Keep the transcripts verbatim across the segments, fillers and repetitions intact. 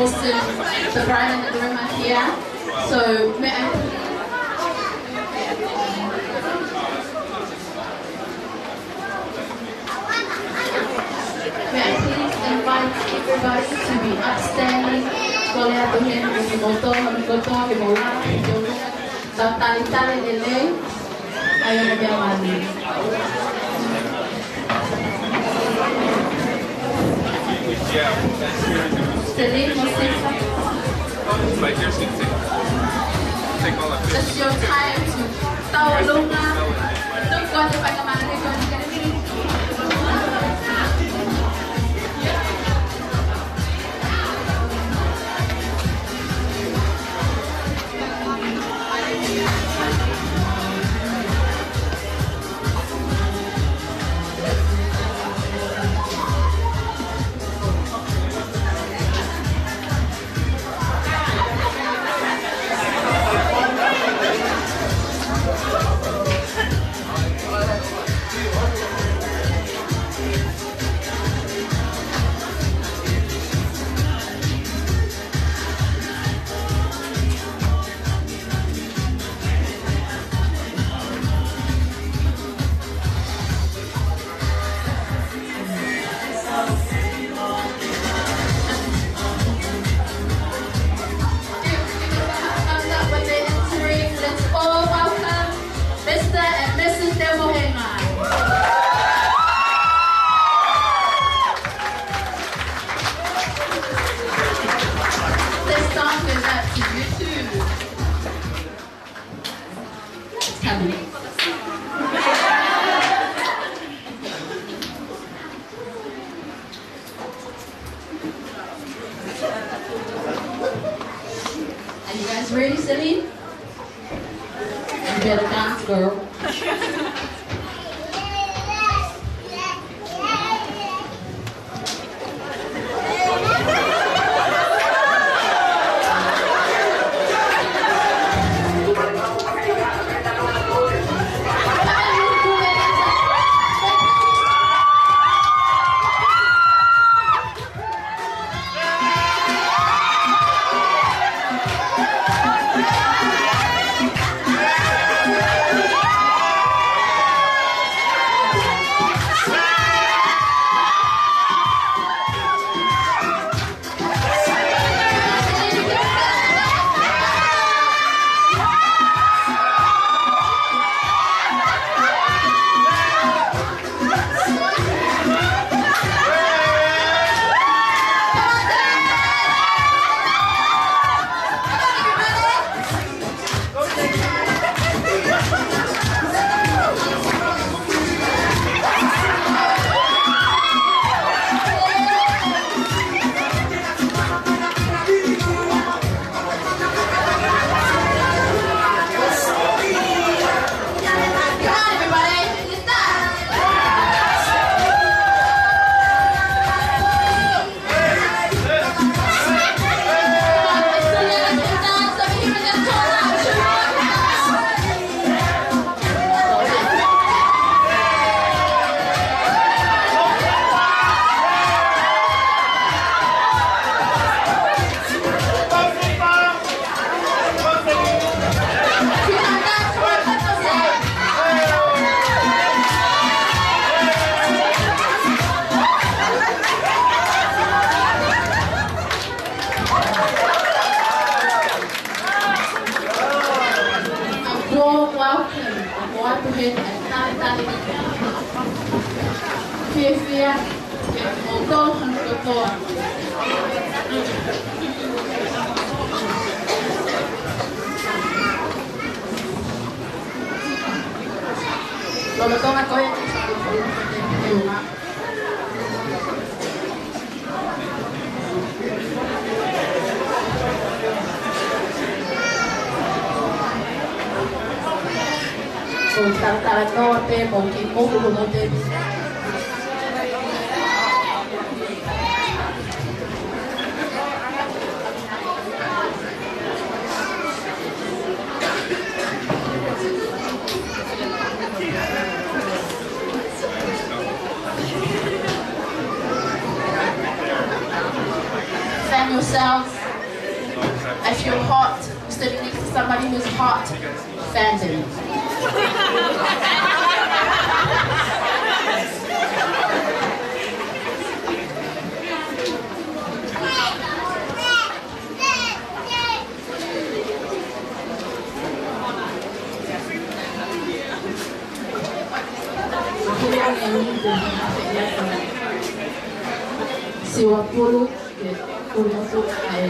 Awesome, the bride and the groom are here. So may I, may I please invite everybody to be upstanding. Kole atu heni mo kimoutolu, mo kimoutolu, ke mou laka ki ʻolunga. Tau talitali lelei. ʻAi, ʻomi pē ʻa māmani. Celine, mo Sisa. It's your time to tau ʻolunga. Don't go to the back of my head. Let's all welcome Mister and Missus Temohenga. This song is up to you too. It's coming. Are you guys ready, Celine? You better dance, girl. A warm welcome. ʻOatu heni ʻa e talitali. Fiefia, ke mou tō hano kotoa. Lolotonga ko ē. Ko e talatalanoa pē mo ki muku mo te. Thank yourselves. If you're hot, you're sitting next to somebody who's hot, fan them. Siʻi uapulu ke kulumotu ai.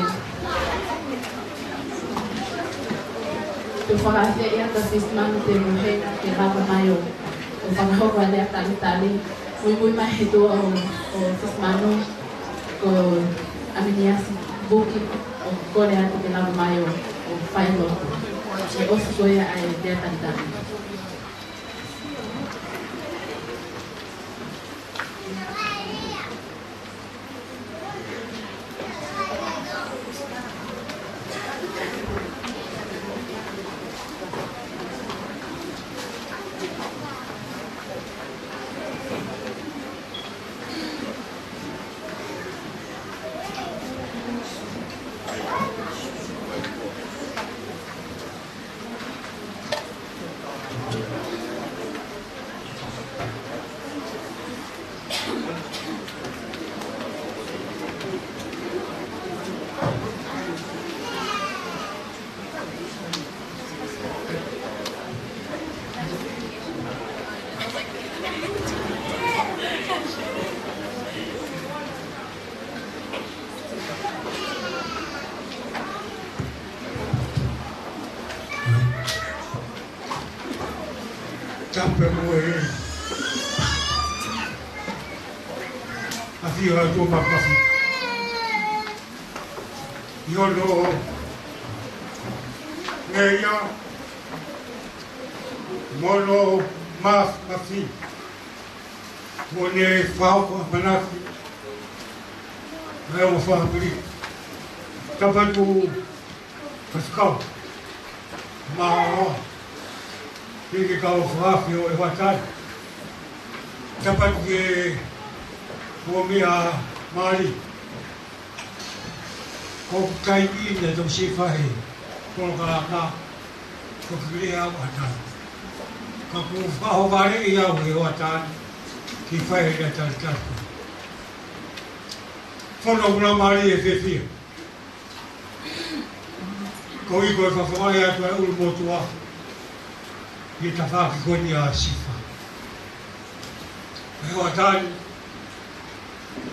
Te u fakaafeʻi atu ʻa Fisimanu Temuhena ke lava mai ʻo, ʻo fakahoko ʻa e lea talitali. Muimui mai he tuʻa ʻo, ʻo Fisimanu, ko ʻAminiasi Buki, ʻo kole atu ke lava mai ʻo, ʻo fai lotu. ʻE ʻosi ko ia ʻa e lea talitali. Tapu mo e ʻafio ʻa e ʻOtua Mafimafi. ʻI hono ngeia mo hono mafimafi, kuo ne fakahoko ʻamanaki maʻa e fāmili. Tapu atu Faifekau Maʻoa, ki he kau fakafofonga ʻo e hoʻatā ni. Tapu atu ki he Kuomiʻa Mali. Ko e taimi ni naʻe toki siʻi fai e polokalama, ko e kile au ʻa e hoʻatā ni. Ka kuo fakahoko ʻe au e hoʻatā ni ke fai e lea talitali. Fono Muli Mali, ʻe fiefia. Ko e ʻuhi ko e fakafofongaʻi atu ʻa e ʻulumotuʻa ʻi he tafaʻaki ko eni ʻa Sifa. ʻE hoʻatā ni,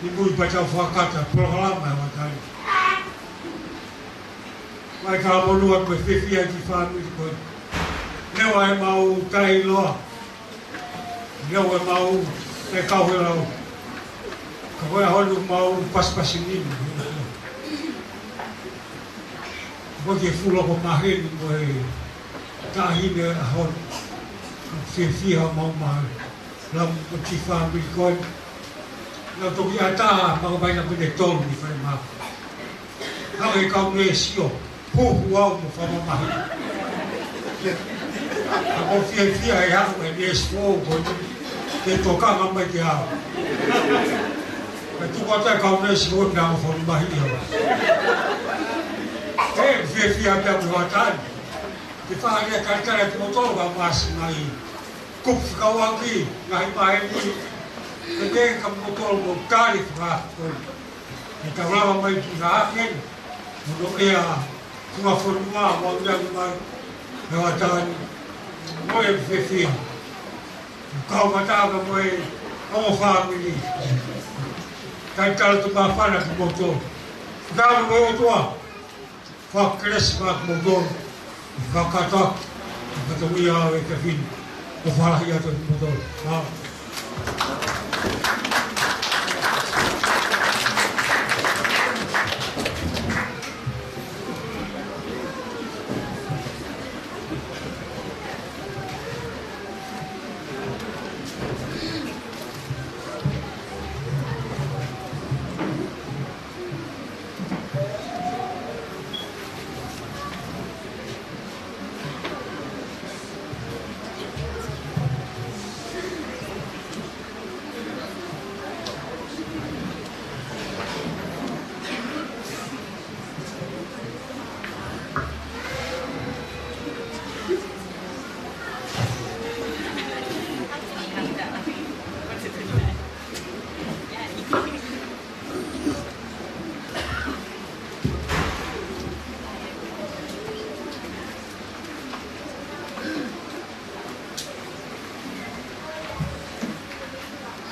ʻi mui pea tau fakakata polokalama ʻe hoʻatā ni. Mai ka monua ko e fiefia ki he fāmili ko eni. Neongo ʻemau taʻeʻiloa, neongo ʻemau taʻekauhelau, ka ko e ʻaho ni ʻoku mau pasipasi nima. Ko e fuʻu loko maheni mo e taʻahine ʻo e ʻaho ni. Ka fiefia homau maʻu lau mo e kiʻi fāmili ko eni. Naʻa ku toki ʻatā, maka mai na pene tolu ni fai ma. Hangē ko e meʻa sio, huhu au mo fakamamahi. Ka ʻoku ou fiefia he haʻu e neesi foʻou ko eni ke tokanga mai kiate au. Ka tuku atu e kau neesi ko eni ʻo fakamamahi au. ʻE fiefia pē au ki he hoʻatā ni. Ke fai e lea talitali atu mo tolu ka masi mai. Kupu fekauʻaki, ngaahi maheni, ke ke ka mo tolu mo tali fakaako. Ke tau lava mai ki he ʻaho ni, mo e ʻea, tuʻa fonua, mo e ʻea mai, ʻe hoʻatā ni, mo e fiefia. Kau mata ka mo e, ʻo fāmili. Kai tala tu mafana ki moto. Kau mo e ʻOtua. Fakakelesi maʻa kimoutolu, fakakātoa, fakatongia ʻa e kafini, ʻo fakalahi atu kimoutolu. Mālō.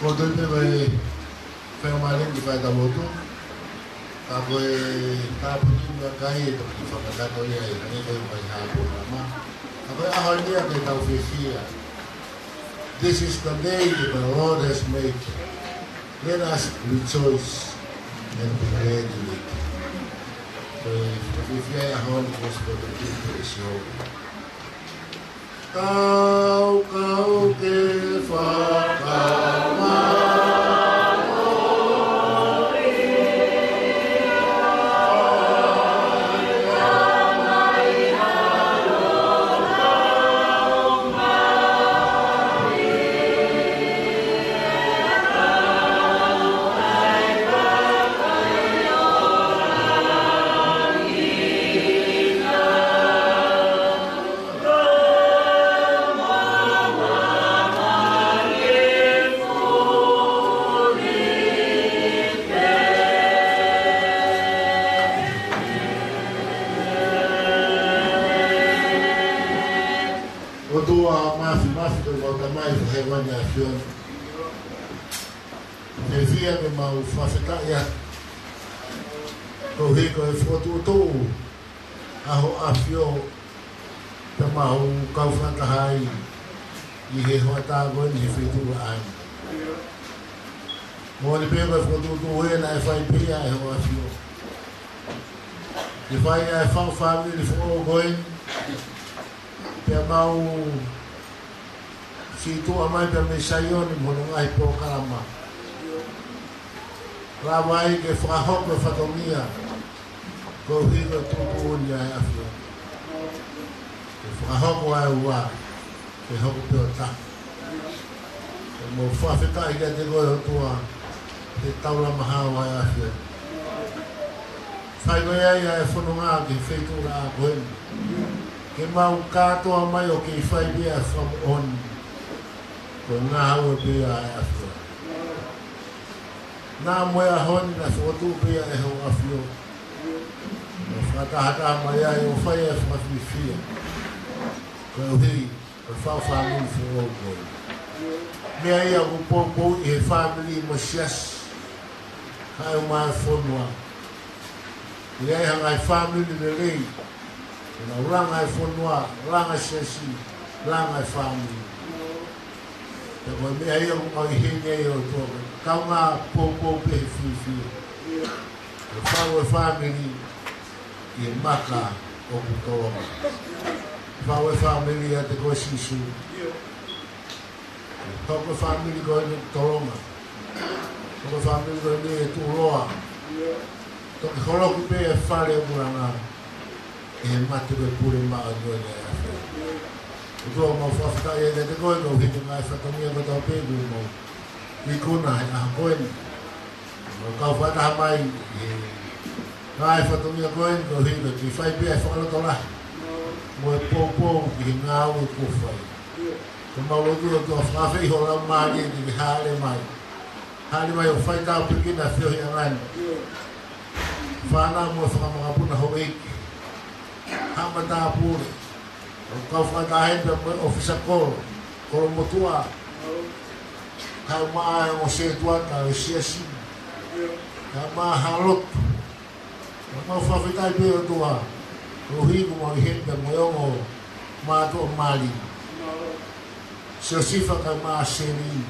ʻOku ou tui pē ko e faingamālie ke fai ʻetau lotu. Ka ko e tāpuaki ʻa e kakai ʻe toki fakakakato ia ʻi he hangē ko e mai hā pō nama. Ka ko e ʻaho ni ia ke tau fiefia. This is the day that the Lord has made. Let us rejoice and be glad in it. Ko e fiefia ʻa e ʻaho ni ko e sport of the people is your Kau, kau ke fakamaau. ʻOtua Māfimafi, ko homau Tamai Fakahēvani ʻa e ʻAfiona. Fiefia ke mau fakafetaʻi atu koeʻuhi ko e fokotuʻutuʻu ʻa Hoʻo ʻAfio, pea mau kau fakataha ai ʻi he hoʻatā ko eni he feituʻu laʻā ni. Moʻoni pē ko e fokotuʻutuʻu ē naʻe fai pē ia ʻe Hoʻo ʻAfio. Ke fai ʻa e faʻu fāmili foʻou ko eni, pea mau sītuʻa mai pea mei Saione mo hono ngaahi polokalama. Lava ai ke fakahoko e fatongia koeʻuhi ko e tuʻutuʻuni ʻa e ʻAfio. Ke fakahoko ʻa e ua, ke hoko pē ʻo taha. Ke mau fakafetaʻi kiate koe ʻOtua, he taulama hao ʻa e ʻAfio. Fai mai ai ʻa e fononga ki he feituʻu laʻā ko eni. Ke mau kātoa mai ʻo kei fai pē ʻa e fakamoʻoni. Ko e ngāue pē ʻa e ʻAfio. Naʻa mo e ʻaho ni naʻe fokotuʻu pē ia ʻe Hoʻo ʻAfio. Mo fakatahataha mai ai ʻo fai ʻa e fakafiefia. Koeʻuhi ko e faʻu fāmili foʻou ko ē. Meʻa ia ʻoku poupouʻi ʻe he fāmili mo e siasi. Kae ʻumaʻā e fonua. ʻI ai ha ngaahi fāmili lelei. Ke nau langa e fonua, langa e siasi, langa e fāmili. Pea ko e meʻa ia ʻoku mau ʻi heni ai ʻOtua. Kaungā poupou pē he fiefia. Ke faʻu e fāmili ʻi he maka ʻoku tolonga. Faʻu e fāmili ʻiate koe Sīsū. Ke hoko e fāmili ko eni ʻoku tolonga. Hoko e fāmili ko eni ʻe tuʻuloa. Toki holoki pē e fale ʻoku langa ʻe he mate ko e pule māʻoniʻoni ʻa e ʻAfio. ʻOtua mau fakafetaʻi ai kiate koe koeʻuhi ko e ngaahi fatongia kotoa pē kuo mau ikuna he ʻaho ko eni. Mau kau fakataha mai ʻi he ngaahi fatongia ko eni koeʻuhi ko e kei fai pē ʻa e fakalotolahi mo e poupou ki he ngāue kuo fai. Ko ʻemau lotu ʻOtua fakaafeʻi ho Laumālie ke ke hāʻele mai. Hāʻele mai ʻo fai tāpuekina e feohiʻanga ni. Fānau mo e fanga makapuna houʻeiki. Haʻa matāpule. ʻO kau fakataha heni pea mo e ʻōfisa kolo, kolomotuʻa. Kae ʻumaʻā e ongo sētuata ʻo e siasi. Kae ʻumaʻā ha lotu. Mau fakafetaʻi pē ʻOtua. Koeʻuhi kuo mau ʻi heni pea mo e ongo mātuʻa mali. Siosifa kae ʻumaʻā Seli.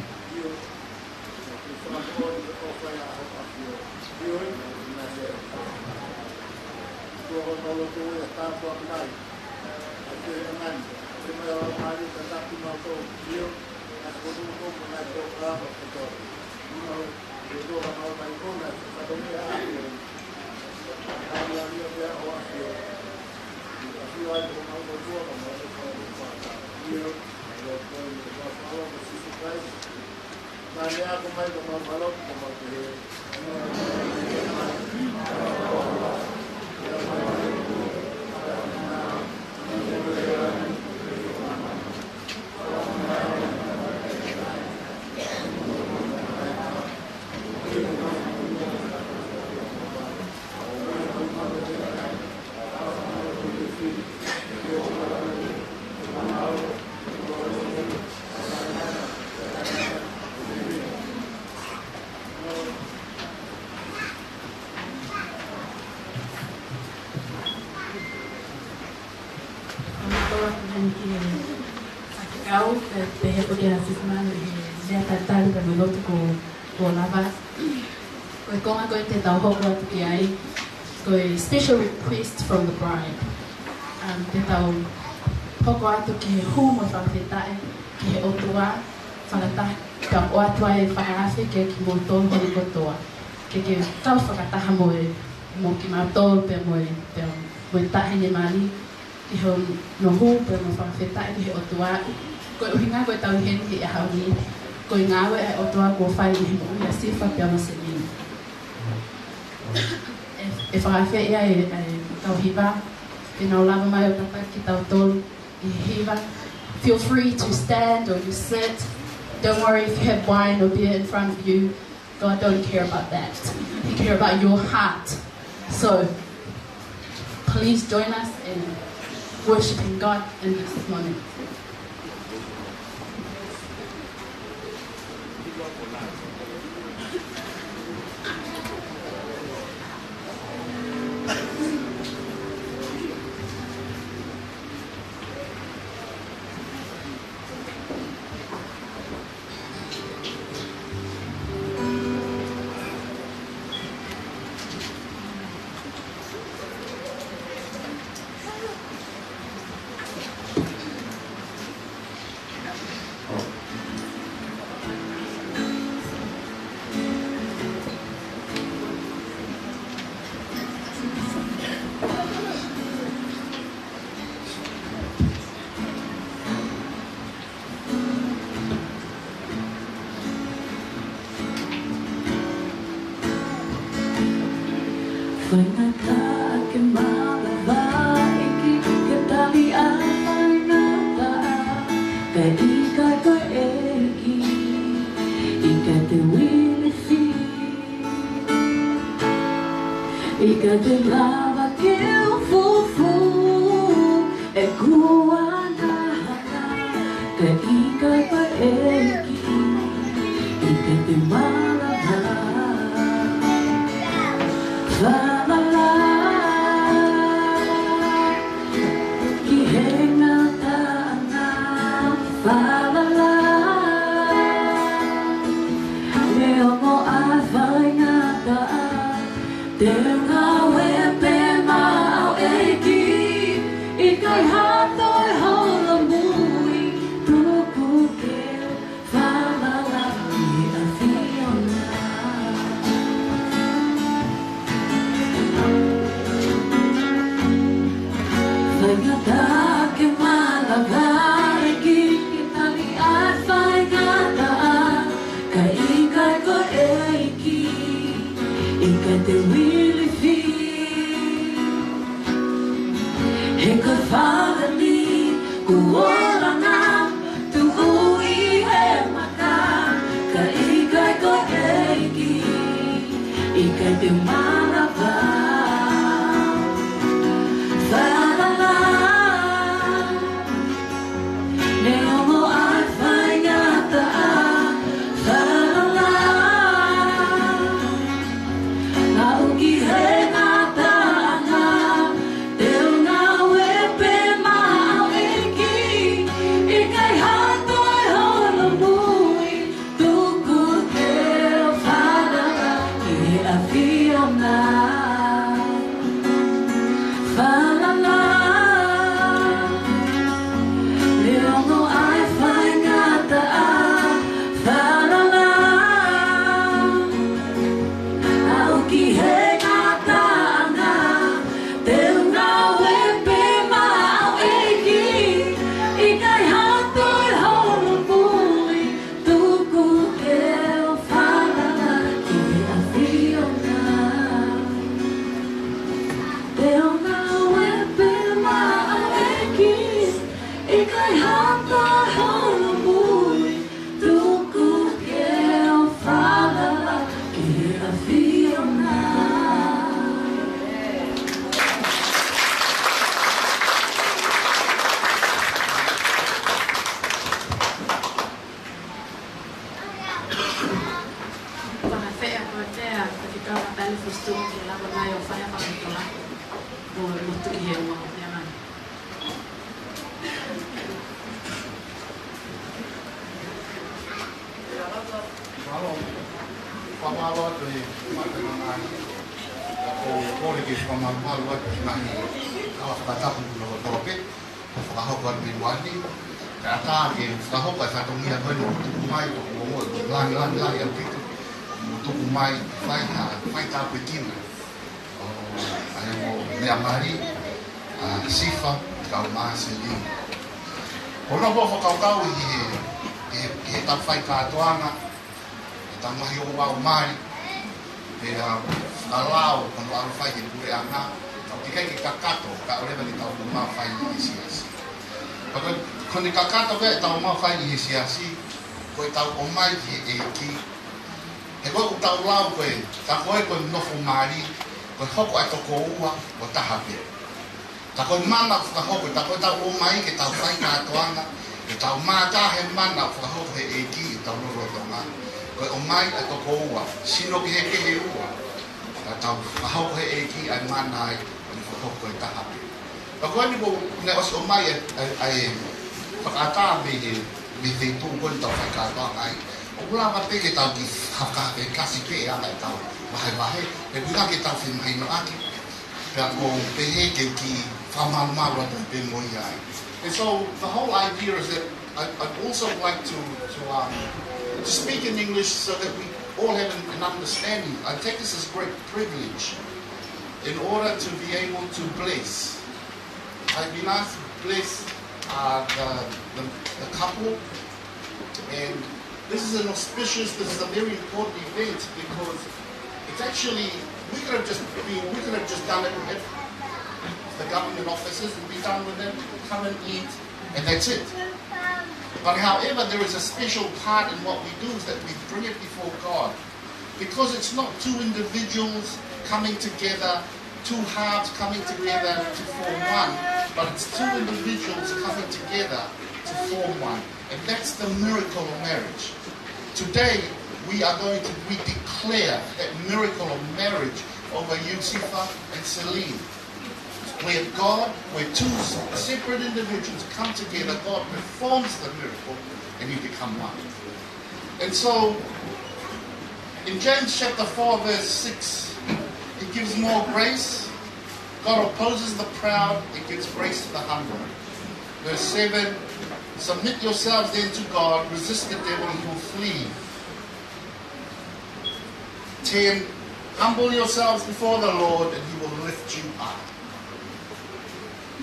Kau, pea pehē foki ʻa Sisi Manu ʻi he lea talitali pea mo e lotu kuo, kuo lava. Ko e konga ko ē te tau hoko atu ki ai, ko e special request from the bride. Um, te tau hoko atu ki he hū mo e fakafetaʻi ki he ʻOtua, fakataha, pea ʻoatu ai e fakaafe kiate kimoutolu hono kotoa. Ke ke kau fakataha mo e, mo kimautolu pea mo e, pea mo e taʻahine mali, ʻi hono hū pea mo fakafetaʻi ki he ʻOtua. Ko e ʻuhinga ko ʻetau ʻi heni he ʻaho ni, ko e ngāue ʻa e ʻOtua kuo fai ʻi he moʻui ʻa Sifa pea mo Semina. ʻE, ʻe fakaafeʻi ʻa e, ʻa e kau hiva, ke nau lava mai ʻo tataki kitautolu ʻi he hiva. Feel free to stand or to sit. Don't worry if you have wine or beer in front of you. God don't care about that. He care about your heart. So, please join us in worshiping God in this moment. Faingataʻa ke malava ʻEiki, ke tali ʻa e faingataʻa, ka ʻikai ko e ʻEiki, ʻikai te u ilifia. ʻIkai te u lava ke u fufū ʻeku angahala, ka ʻikai ko e ʻEiki, ʻikai te u malava. Falala ki he ngataʻanga, falala neongo ʻa e faingataʻa, te u ngāue pē maʻau ʻEiki, ʻikai ha toe holomui, tuku ke u falala ki he ʻAfiona. Faingataʻa ke malava ʻEiki, ke tali ʻa e faingataʻa, ka ʻikai ko e ʻEiki, ʻikai te u ilifia. He ko e fale ni kuo langa, tuʻu ʻi he maka, ka ʻikai ko e ʻEiki, ʻikai te u malava. Falala neongo ʻa e faingataʻa, falala. Aʻu ki he ngataʻanga, te u ngāue pē maʻau ʻEiki, ʻikai ha toe holomui, tuku ke u falala ki he ʻAfiona. Ko e mata na mai, ko e kole ke fakamalumalu atu ki he ngaahi kau fakatapu kuo nau tō pē, fakahoko atu mei muʻa ni, kae ʻatā ke fakahoko e fatongia ko eni ʻoku tuku mai, ʻoku ou ongoʻi ʻoku langilangilangi ʻaupito, ʻoku tuku mai, fai ha, fai tāpuekina ʻa e ongo meʻamali, ʻa Sifa, kae ʻumaʻā Selina. Ko hono ʻofa fakakaukau ʻi he, ʻi he, ʻi heʻetau fai kātoanga, ʻetau ngaahi ouau mali, pea fakalao, ko hono ʻalu fai ki he puleʻanga, tau teʻeki ke kakato, kae ʻoua leva ke tau ō mai ʻo fai ʻi he siasi. Pea ko, ko ʻene kakato ko ē ʻetau ō mai ʻo fai ʻi he siasi, ko ʻetau ō mai ki he ʻEiki, he ko ʻetau lau ko ē, tā ko ē ko e nofo mali, ko e hoko ʻa e toko ua, ʻo taha pē. Tā ko e mana ʻoku fakahoko, tā ko ʻetau ō mai ke tau fai kātoanga, ke tau mātā he mana ʻoku fakahoko he ʻEiki ʻi hotau lotolotonga. Ko e ō mai ʻa e toko ua, sino kehekehe ʻe ua. Ka tau fakahoko he ʻEiki ʻa e mana ai, ʻo ne fakahoko ʻe taha pē. Ka ko eni kuo ne ʻosi ō mai ʻa e, ʻa e, ʻa e fakaʻatā mei he, mei he feituʻu ko eni ʻoku tau fai kātoanga ai. ʻOku lava pē ke tau kiʻi fakafekasi pē ʻa e anga ʻetau vahevahe, he ʻuhinga ke tau femahinoʻaki. Pea ʻoku ou pehē ke u kiʻi fakamalumalu atu pē mo ia ai. And so the whole idea is that I, I'd also like to, to, um, to speak in English so that we all have an, an understanding. I take this as great privilege in order to be able to bless. I've been asked to bless, uh, the, the, the couple, and this is an auspicious, this is a very important event because it's actually, we could have just been, we could have just done it at the government offices and be done with it, come and eat, and that's it. But however, there is a special part in what we do is that we bring it before God. Because it's not two individuals coming together, two halves coming together to form one, but it's two individuals coming together to form one. And that's the miracle of marriage. Today, we are going to, we declare that miracle of marriage over you, Sifa, and Celine. Where God, where two s-, separate individuals come together, God performs the miracle and you become one. And so, in James chapter four, verse six, it gives more grace. God opposes the proud, it gives grace to the humble. Verse seven, "Submit yourselves then to God, resist the devil and he will flee." Ten, "Humble yourselves before the Lord and he will lift you up."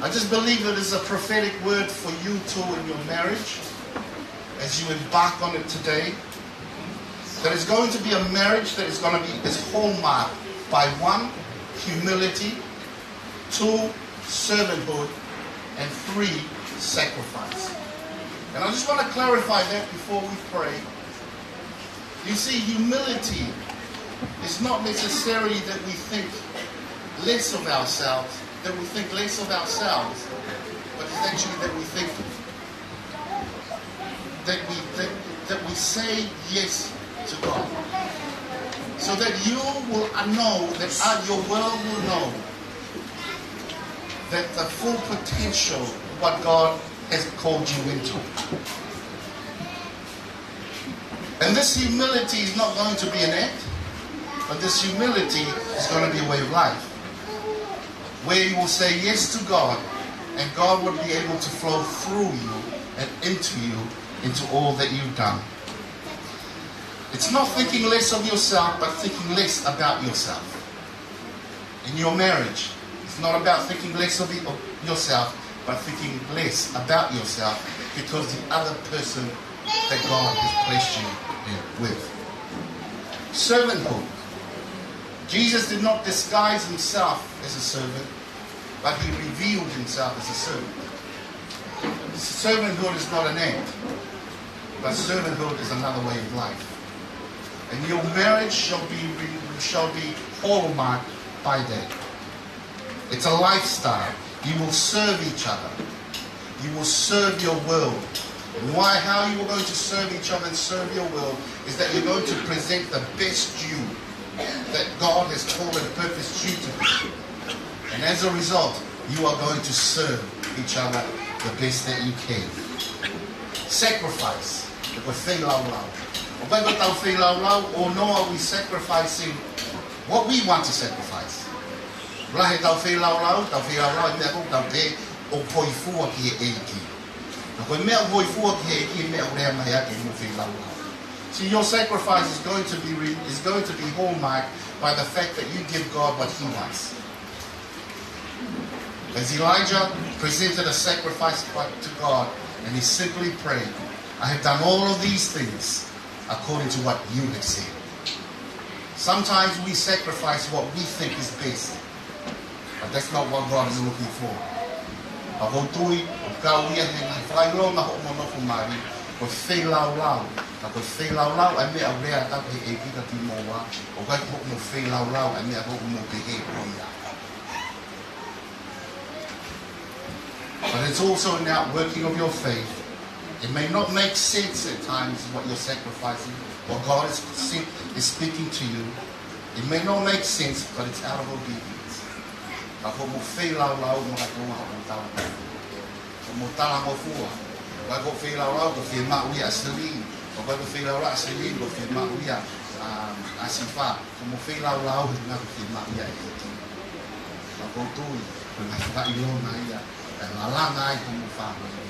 I just believe that it's a prophetic word for you too in your marriage, as you embark on it today, that it's going to be a marriage that is gonna be, is hallmarked by, one, humility, two, servanthood, and three, sacrifice. And I just wanna clarify that before we pray. You see, humility is not necessarily that we think less of ourselves, that we think less of ourselves, but it's actually that we think, that we, that, that we say yes to God. So that you will know, that, uh, your world will know that the full potential of what God has called you into. And this humility is not going to be an act, but this humility is gonna be a way of life, where you will say yes to God, and God will be able to flow through you and into you, into all that you've done. It's not thinking less of yourself, but thinking less about yourself. In your marriage, it's not about thinking less of, the, of yourself, but thinking less about yourself because the other person that God has blessed you with. Servanthood. Jesus did not disguise himself as a servant, but he revealed himself as a servant. Servanthood is not an act, but servanthood is another way of life. And your marriage shall be, shall be hallmarked by that. It's a lifestyle. You will serve each other. You will serve your world. And why, how you are going to serve each other and serve your world is that you're going to present the best you that God has called and purposed you to be. And as a result, you are going to serve each other the best that you can. Sacrifice. Ko e feilaulau. ʻOku ʻikai ko ʻetau feilaulau, or nor are we sacrificing what we want to sacrifice. Lahi ʻetau feilaulau, tau feilaulau he meʻa ʻoku tau pehē ʻoku hōifua ki he ʻEiki. Ka ko e meʻa ʻoku hōifua ki he ʻEiki, meʻa ʻoku lea mai ʻaki hoʻomou feilaulau. See, your sacrifice is going to be re-, is going to be hallmarked by the fact that you give God what he wants. As Elijah presented a sacrifice to God, and he simply prayed, "I have done all of these things according to what you have said." Sometimes we sacrifice what we think is best, but that's not what God is looking for. Ka ʻoku ou tui, ʻoku kau ia he ngaahi fakaʻilonga hoʻomou nofo mali, ko e feilaulau. Ka ko e feilaulau ʻa e meʻa ʻoku lea ʻaki ʻe he ʻEiki kiate kimoua, ʻoku ʻikai ko hoʻomou feilaulau ʻa e meʻa ʻoku mou pehē ko ia. But it's also an outworking of your faith. It may not make sense at times what you're sacrificing, what God is, is speaking to you. It may not make sense, but it's out of obedience. Ka ko hoʻomou feilaulau, makatuʻunga hoʻomou tala. Hoʻomou talangofua. Ka ko e feilaulau, ko e fiemaʻu ia ʻa Celine. Ka ko e feilaulau ʻa Celine, ko e fiemaʻu ia, um, ʻa Sifa. Ko hoʻomou feilaulau he ngaahi fiemaʻu ia ʻa e ʻEiki. Ka ʻoku ou tui, ko e ngaahi fakaʻilonga ia, ʻe lalanga ai hoʻomou fāmili.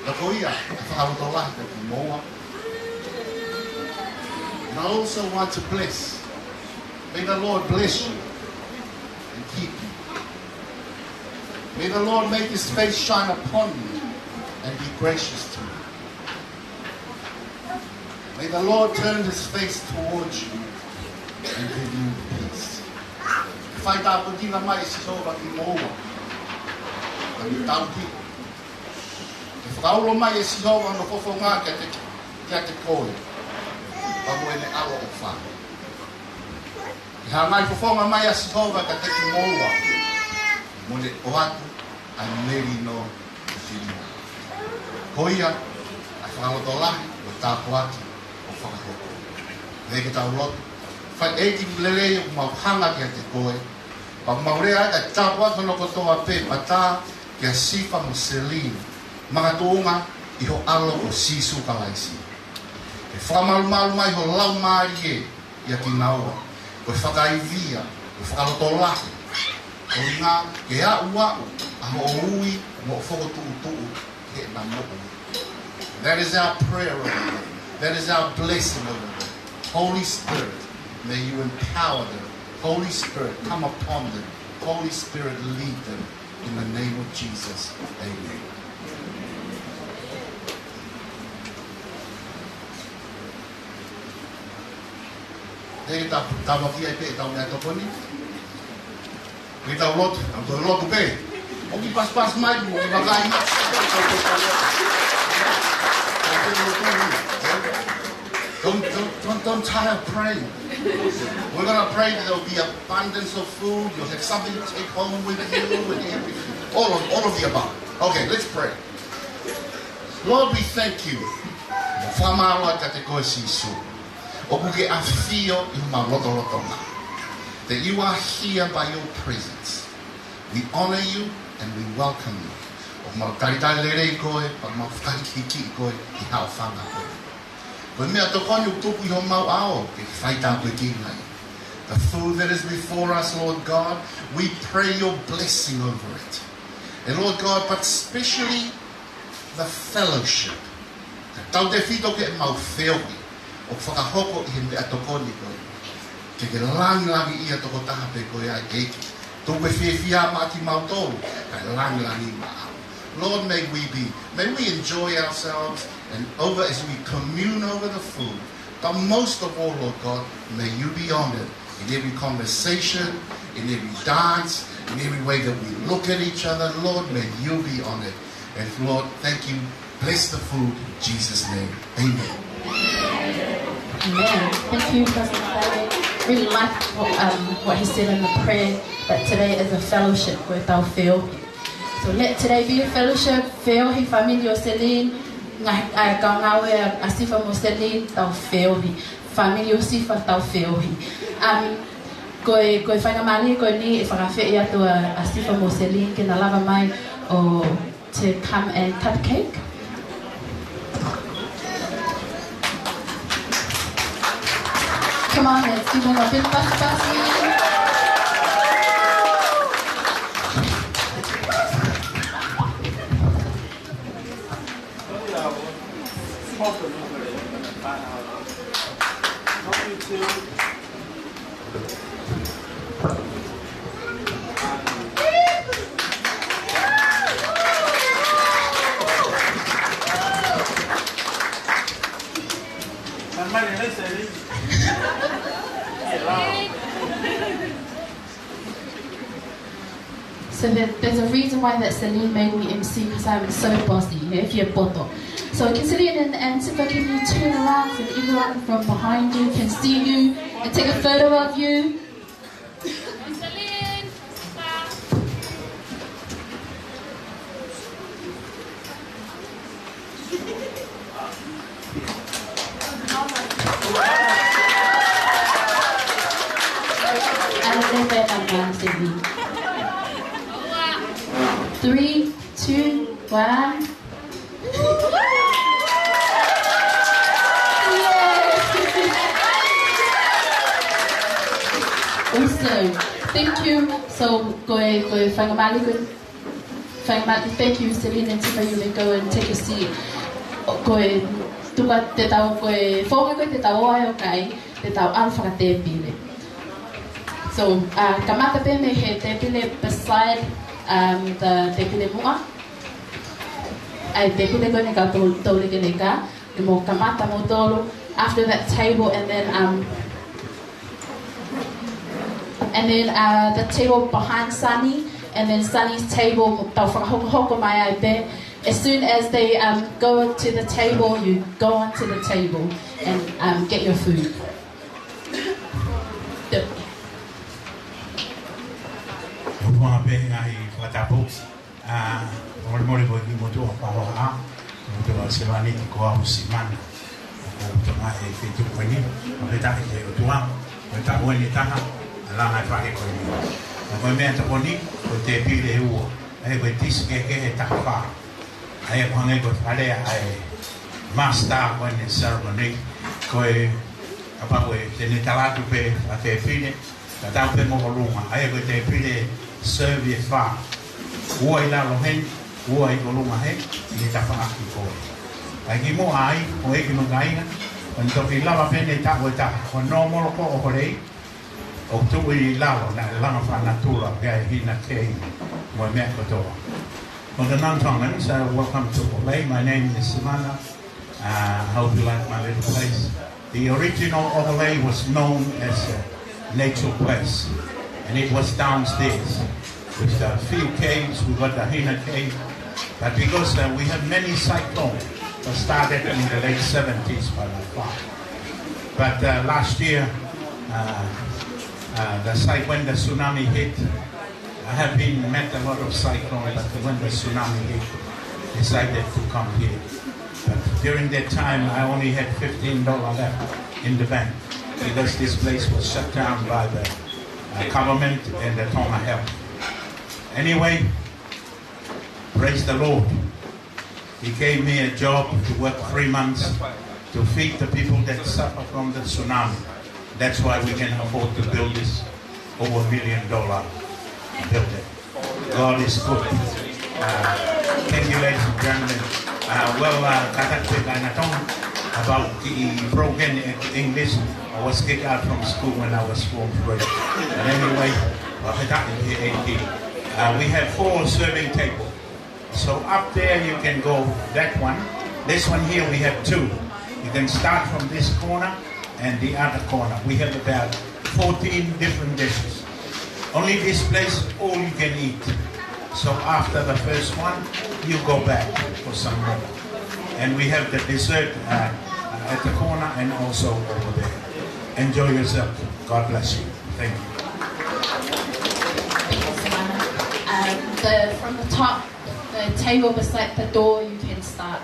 Ka ko ia, ʻa e fakalotolahi kiate kimoua. And I also want to bless. May the Lord bless you and keep you. May the Lord make his face shine upon you and be gracious to you. May the Lord turn his face towards you and give you peace. Fai tāpuekina mai ʻe Sihova kimoua. Ka mi tauki. Ke fakaulo mai ʻe Sihova hono fofonga kiate, kiate koe. Pea mo ʻene ʻaloʻofa. Ke hāngai fofonga mai ʻa Sihova kiate kimoua. Mo ne ʻoatu ʻa e melino. Ko ia, ʻa e fakalotolahi, ʻo tāpuaki, ʻo fakahoko. Pea ke tau lotu. Fai ʻEiki lelei ʻoku mau hanga kiate koe. Pea mau lea ʻa e tāpuaki hono kotoa pē, pea tā kia Sifa mo Celine. Makatuʻunga ʻi ho ʻAlo ko Sīsū Kalaisi. Ke fakamalumalu mai ho laumālie, ʻia kinaua, ko e fakaivia, ko e fakalotolahi, ko e ngaahi ke aʻu aʻu, ʻa hoʻo ui, mo hoʻo fokotuʻutuʻu, heʻena moʻui. That is our prayer over them. That is our blessing over them. Holy Spirit, may you empower them. Holy Spirit, come upon them. Holy Spirit, lead them. In the name of Jesus, amen. Te ta, ta wa ki ai pē ʻetau meʻatokoni. Ke tau lotu, tau lotu pē. ʻOku paspas mai, ʻoku vakai mai. Don't, don't, don't, don't tire of praying. We're gonna pray that there'll be abundance of food. You'll have something to take home with you and everything. All of, all of the above. Okay, let's pray. Lord, we thank you. Fakamālō kiate koe Sīsū. ʻOku ke ʻafio ʻi homau lotolotonga. That you are here by your presence. We honor you and we welcome you. ʻOku mau talitali lelei koe, pea mau fakahīkihikiʻi koe ʻi haʻo fanga koe. Ko e meʻatokoni ʻoku tupu ʻi homau ʻao, ke fai tāpuekina ai. The food that is before us, Lord God, we pray your blessing over it. And Lord God, but especially the fellowship. Tautefito ke mau feohi, ʻo fakahoko ʻi he meʻatokoni ko ē. Ke ke langilangiʻia tokotaha pē koe ʻa e ʻEiki. Tuku e fiefia maʻa kimautolu, kae langilangiʻia maʻau. Lord, may we be, may we enjoy ourselves and over as we commune over the food. But most of all, Lord God, may you be honored in every conversation, in every dance, in every way that we look at each other. Lord, may you be honored. And Lord, thank you. Bless the food in Jesus' name. Amen. Amen. Thank you, Pastor Tale. Really like what, um, what he said in the prayer, that today is a fellowship with our field. So let today be a fellowship, feohi, fāmili ʻo Celine, ngaahi, ʻa e kau ngāue ʻa, ʻa Sifa mo Celine, tau feohi. Fāmili ʻo Sifa, tau feohi. Um, ko e, ko e faingamālie ko eni ʻe fakaafeʻi atu ʻa, ʻa Sifa mo Celine ke na lava mai ʻo to come and cut cake. Come on, let's give them a big pasipasi. So there, there's a reason why that Celine made me M C, 'cause I'm so bossy, yeah, if you're poto. So Celine and, and Sifa, can you turn around so that everyone from behind you can see you and take a photo of you? Celine, Sifa. Three, two, one. Awesome. Thank you. So, ko e, ko e faingamālie ko e Faingamālie, thank you, Celine and Sifa, you may go and take a seat. Ko e tuku atu, te tau, ko e founga ko ē te tau ō ai ʻo kai, te tau ʻalu fakatēpile. So, uh, kamata pē mei he tēpile beside, um, the tēpile muʻa. ʻA e tēpile ko eni ka tau, tau leke leka, ʻe mo kamata mo tolu. After that table, and then, um, And then, uh, the table behind Sunny, and then Sunny's table, tau fakahokohoko mai ai pē. As soon as they, um, go to the table, you go onto the table and, um, get your food. Tau. Mo pē ngaahi fakatapu. ʻA, molemole ko e kiʻi motuʻa Paloha, motuʻa sevāniti ko au Simana. Ko e motuʻa ʻi he feituʻu ko eni, ʻo pehē ki he ʻOtua, ko e taʻu eni ʻe taha, ʻa e langa e fale ko eni. Ka ko e meʻa tokoni, ko e tēpile ʻe ua, ʻa ia ko e tisi kehekehe ʻe taha fā. ʻA ia ko e hangē ko e fale ʻa e master ko eni ceremony, ko e kapau ʻe te ne tala atu pē ʻa e tēpile, ka tau pē mo ʻolunga, ʻa ia ko e tēpile serve ʻe fā. Ua ʻi lalo heni, ua ʻi ʻolunga heni, ʻi he tafaʻaki ko ē. Kae kimuʻa ai, ko e kimuʻa ia, ʻoku ne toki lava pē ʻene taʻu ʻe taha, ko e nōmolo ko ē ʻo e hōlei, ʻoku tuʻu ʻi lalo, naʻe langa fakanatula, pea ʻi he hina kei, mo e meʻa kotoa. For the non-Tongans, uh, welcome to ʻOhole. My name is Simana. Uh, I hope you like my little place. The original ʻOhole was known as a nature place, and it was downstairs. With a few caves, we got the hina cave. But because, uh, we have many cyclones that started in the late seventies by the far. But, uh, last year, uh, uh, the site when the tsunami hit, I have been met a lot of cyclone, but when the tsunami hit, decided to come here. But during that time, I only had fifteen dollars left in the bank because this place was shut down by the, uh, government and the Tonga Health. Anyway, praise the Lord. He gave me a job to work three months to feed the people that suffer from the tsunami. That's why we can afford to build this over a million dollar building. God is good. Uh, thank you, ladies and gentlemen. Uh, well, uh, kātaki pē kāinga Tonga, about the broken English. I was kicked out from school when I was fourth grade. But anyway, uh, we have four serving tables. So up there you can go that one. This one here we have two. You can start from this corner and the other corner. We have about fourteen different dishes. Only this place, all you can eat. So after the first one, you go back for some more. And we have the dessert, uh, at the corner and also over there. Enjoy yourself. God bless you. Thank you. Thank you, Simana. Um, the, from the top, the table beside the door, you can start.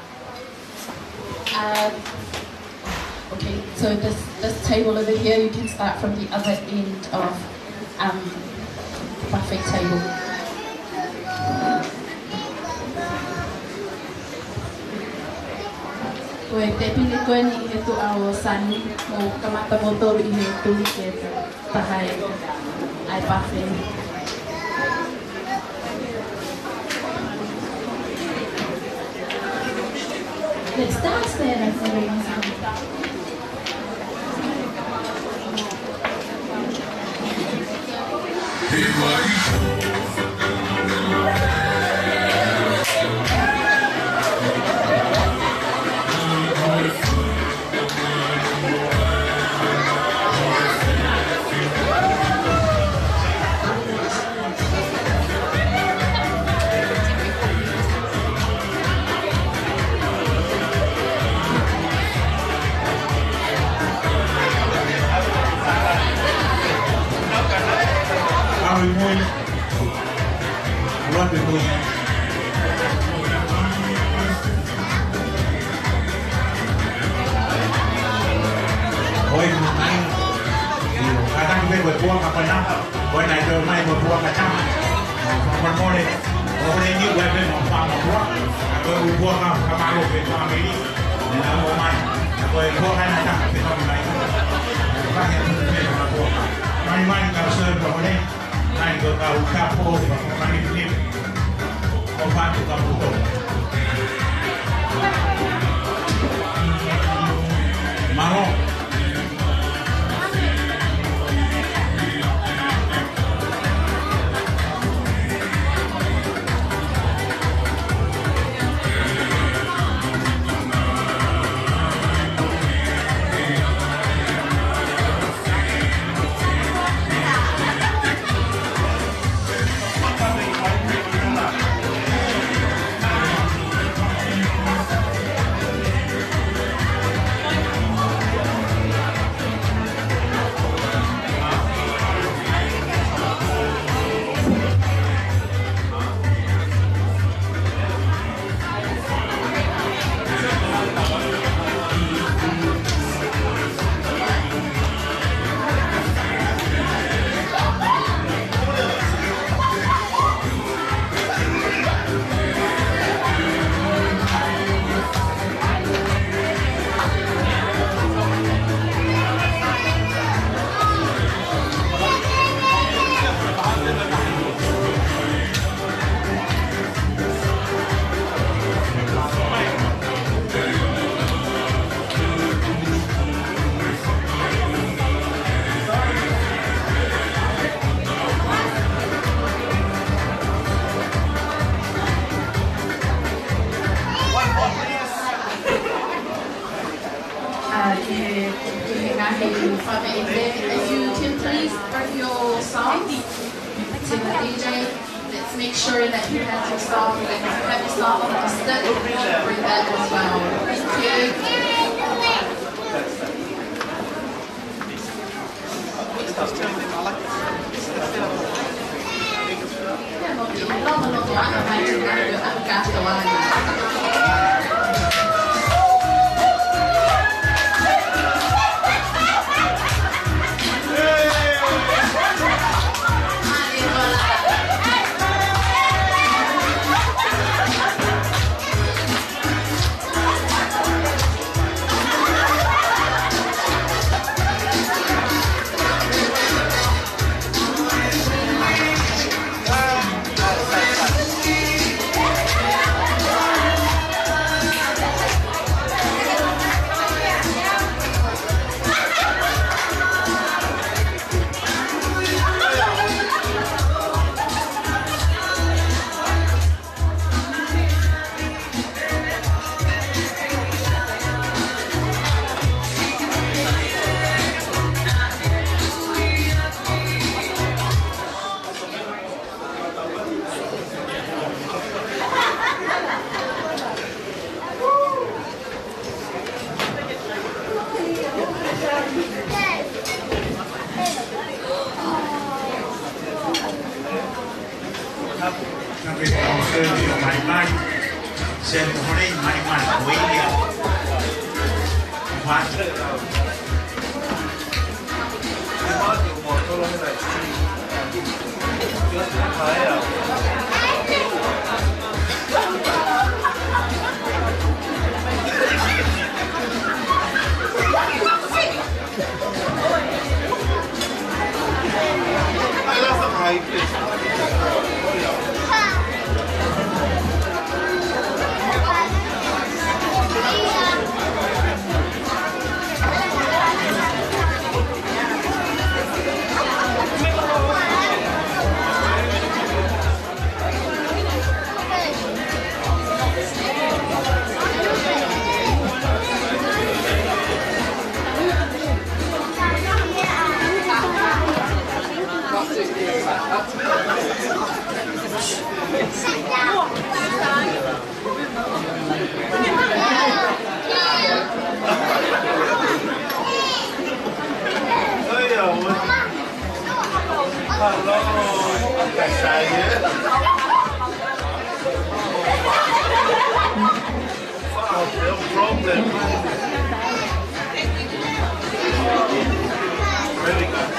Um, okay, so this, this table over here, you can start from the other end of, um, the buffet table. Ko e tēpile ko eni ʻi he tuʻa ʻo Sani, mou kamata moutolu ʻi he tuli ke taha e ʻai pafe. Let's dance, then, everyone. Oi, mai. Io, kātaki pē ko e puaka panapa. Ko ena ʻe tō mai mo e puaka tama. Fakamolemole. ʻOku ou lea ni ko e pē mo fanga puaka. Ko e puaka ka mālō pē fāmili. Nena mo mai. Ko e puaka na tama pē fāmili. Fakamolemole mo puaka. Mai mai ka sō e puaka ne. Nai ko ka u ka po, ka ni ni. ʻO fatu ka puto. Maro. Uh, if you can please bring your songs to the D J. Let's make sure that you have your song, that you have your song on the set, bring that as well. Thank you. Hello. Wow, no problem. Really good.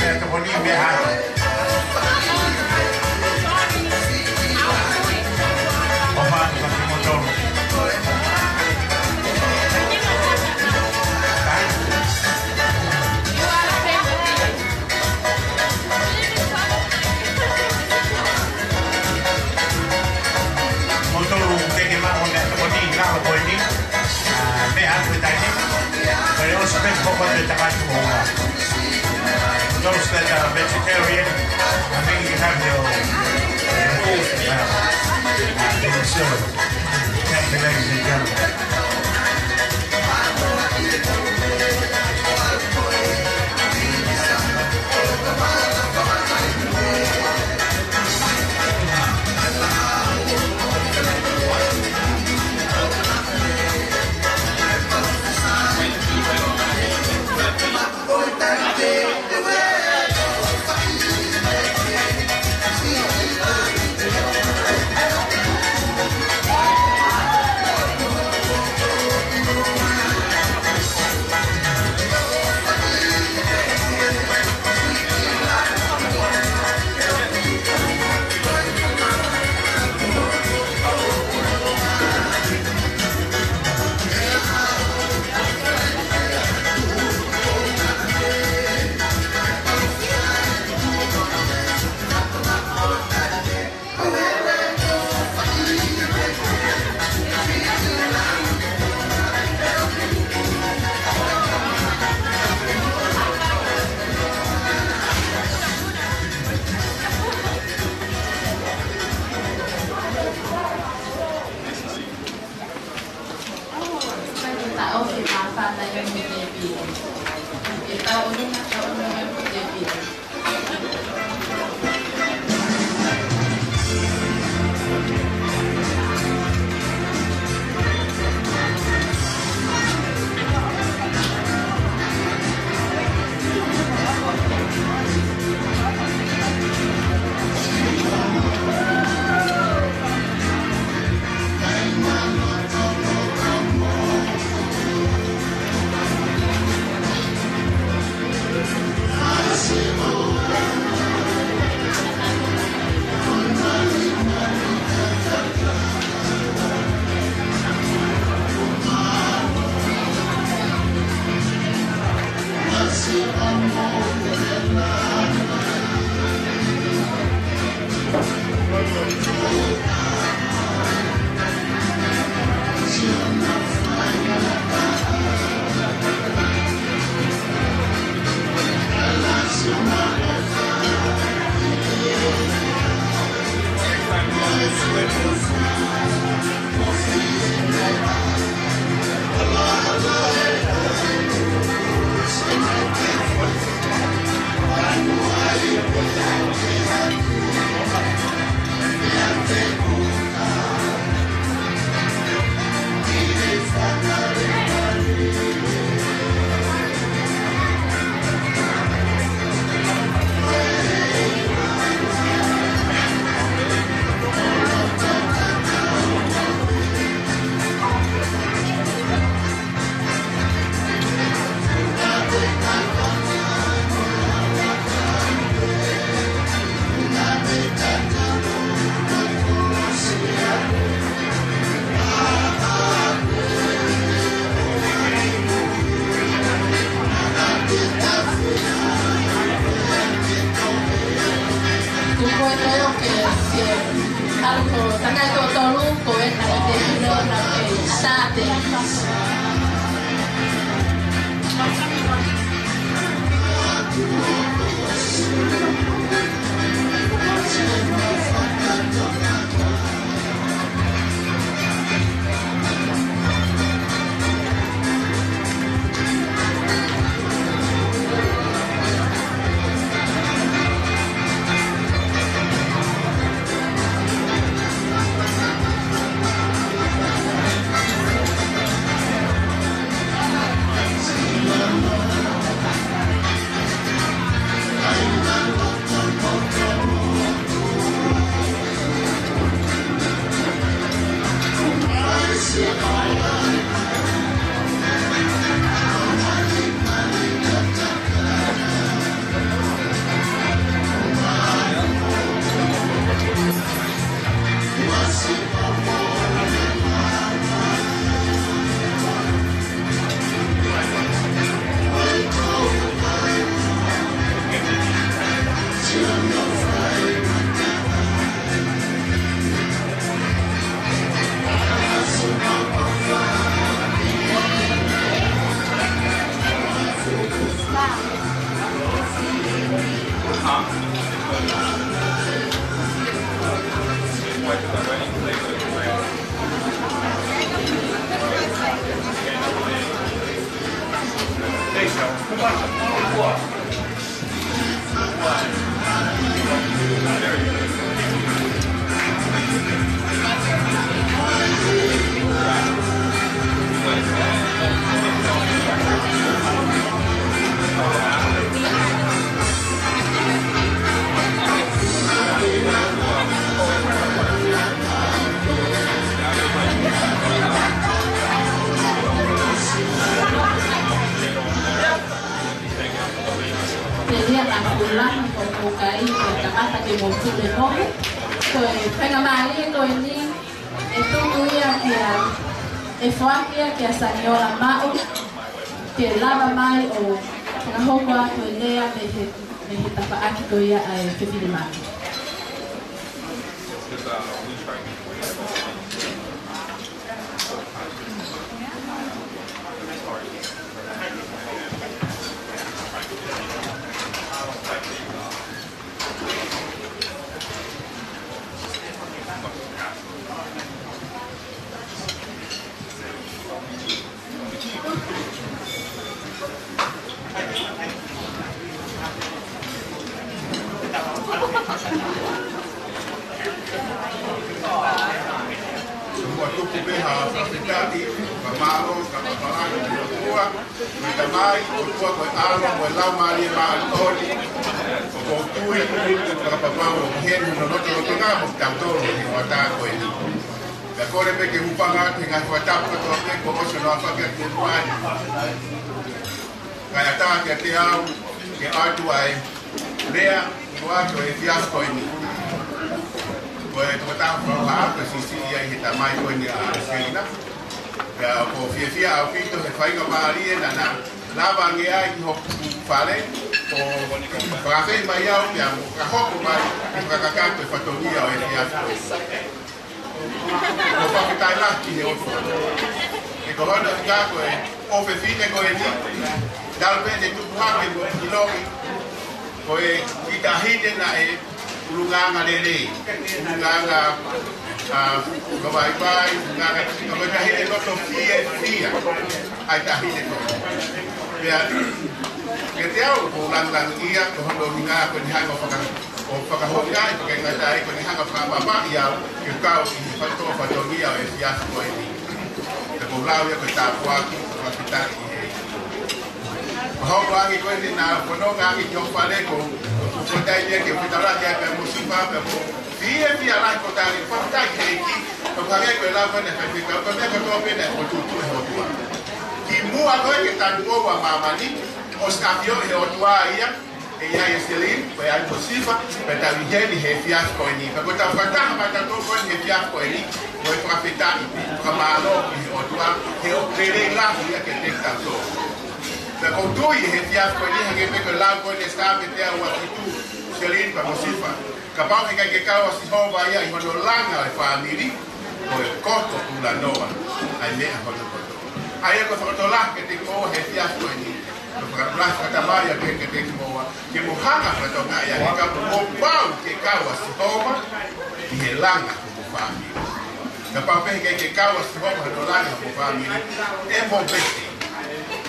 Tokoni meʻa atu. ʻOfa atu kiate kimoutolu. Kimoutolu teʻeki maʻu ha meʻatokoni ʻi he ʻaho ko eni. ʻA, meʻa atu he taimi ni. But it was a big focus on the Takaituʻa. Those that are vegetarian, I think you have your, your food, uh, uh, in the show. Thank you, ladies and gentlemen. Kuo pau ke, ke, ʻalu ko, tangata ko tolu, ko e tangata ko tolu, na ke, ʻatā atu. Tuʻilemohe, ko e faingamālie ko eni ʻe tuku ia kia, ʻe foaki ia kia Saniola Maʻu, ke lava mai ʻo fakahoko atu e lea mei he, mei he tafaʻaki ko ia ʻa e fefine maka. Kuo tuku pē ha fakafetaʻi, fakamālō, fakapapauʻi ki he ʻOtua, ko e Tamai, ʻOtua ko e ʻAlo, ko e Laumālie Māʻoniʻoni, ʻoku ou tui, fakapapau ʻoku ʻi heni hono lotolotonga mo kitautolu he hoʻatā ko eni. Pea kole pē ke u hūfanga atu he ngaahi fakatapu kotoa pē kuo ʻosi hono aofaki atu ki muʻa ni. Kae ʻatā kiate au ke ʻoatu ʻa e lea ʻi he efiafi ko eni. Ko e tokotaha fakahā ko e siʻisiʻi ia ʻi he tamai ko eni ʻa Selina. Pea ʻoku ou fiefia ʻaupito he faingamālie naʻa na lava ange ai ki hoku fale ʻo fakaafeʻi mai au pea mo ka hoko mai ke fakakakato e fatongia ʻo e efiafi ko eni. ʻOku ou fakafetaʻi lahi ki he ʻOtua. He ko hono ʻuhinga ko e ʻofefine ko eni, talu pē ʻene tupu hake mo ʻiloʻi, ko e kiʻi taʻahine naʻe ʻulungaanga lelei, ʻulungaanga, ʻa, fakavaivai, ʻulungaanga, ka ko e taʻahine loto fiefia, ʻa e taʻahine ko eni. Pea, kiate au ʻoku ou langilangiʻia, ko hono ʻuhinga ko ʻene hanga ʻo faka- ʻo fakahoko ai, pea ʻikai ngata ai, ko ʻene hanga ʻo fakamamaʻi au ke kau ʻi he fato-, fatongia ʻo e efiafi ko eni. Pea ʻoku ou lau ia ko e tāpuaki, fakafetaʻi ʻi he ʻEiki. Pea hoko ange ko eni naʻa fononga ange ki hoku fale ko, ko e taimi ia ke fetaulaki ai pea mo Sifa pea mo fiefia lahi ko e tali, fakafetaʻi ki he ʻEiki, ʻo hangē ko e lau ko eni ʻa e faifekau, ko e meʻa kotoa pē naʻe fokotuʻutuʻu ʻe he ʻOtua. Kimuʻa ko ē ke tanu ʻa māmani, ʻosi ʻafioʻi ʻe he ʻOtua ia, ʻe ʻi ai ʻa Selina, pea ʻi ai mo Sifa, pea tau ʻi heni he efiafi ko eni. Pea ko ʻetau fakataha mai kitautolu ko eni he efiafi ko eni, ko e fakafetaʻi, fakamālō ki he ʻOtua, he ʻoku lelei lahi ia kiate kitautolu. Pea ʻoku ou tui he efiafi ko eni, hangē pē ko e lau ko eni ʻa e Saame teau uofulu mā fitu, Selina pea mo Sifa. Kapau he ʻikai ke kau ʻa Sihova ia ʻi hono langa ʻo e fāmili, ko e koto ʻulanoa ʻa e meʻa hono kotoa. ʻA ia ko e fakatokanga kiate kimoua he efiafi ko eni. Ko e fakatokanga fakatamai ia kiate kimoua, ke mou hanga ʻo fakatokangaʻi ange kapau kuo pau ke kau ʻa Sihova ʻi he langa hoʻomou fāmili. Kapau pē he ʻikai ke kau ʻa Sihova ʻi hono langa hoʻomou fāmili, ʻe mou vete.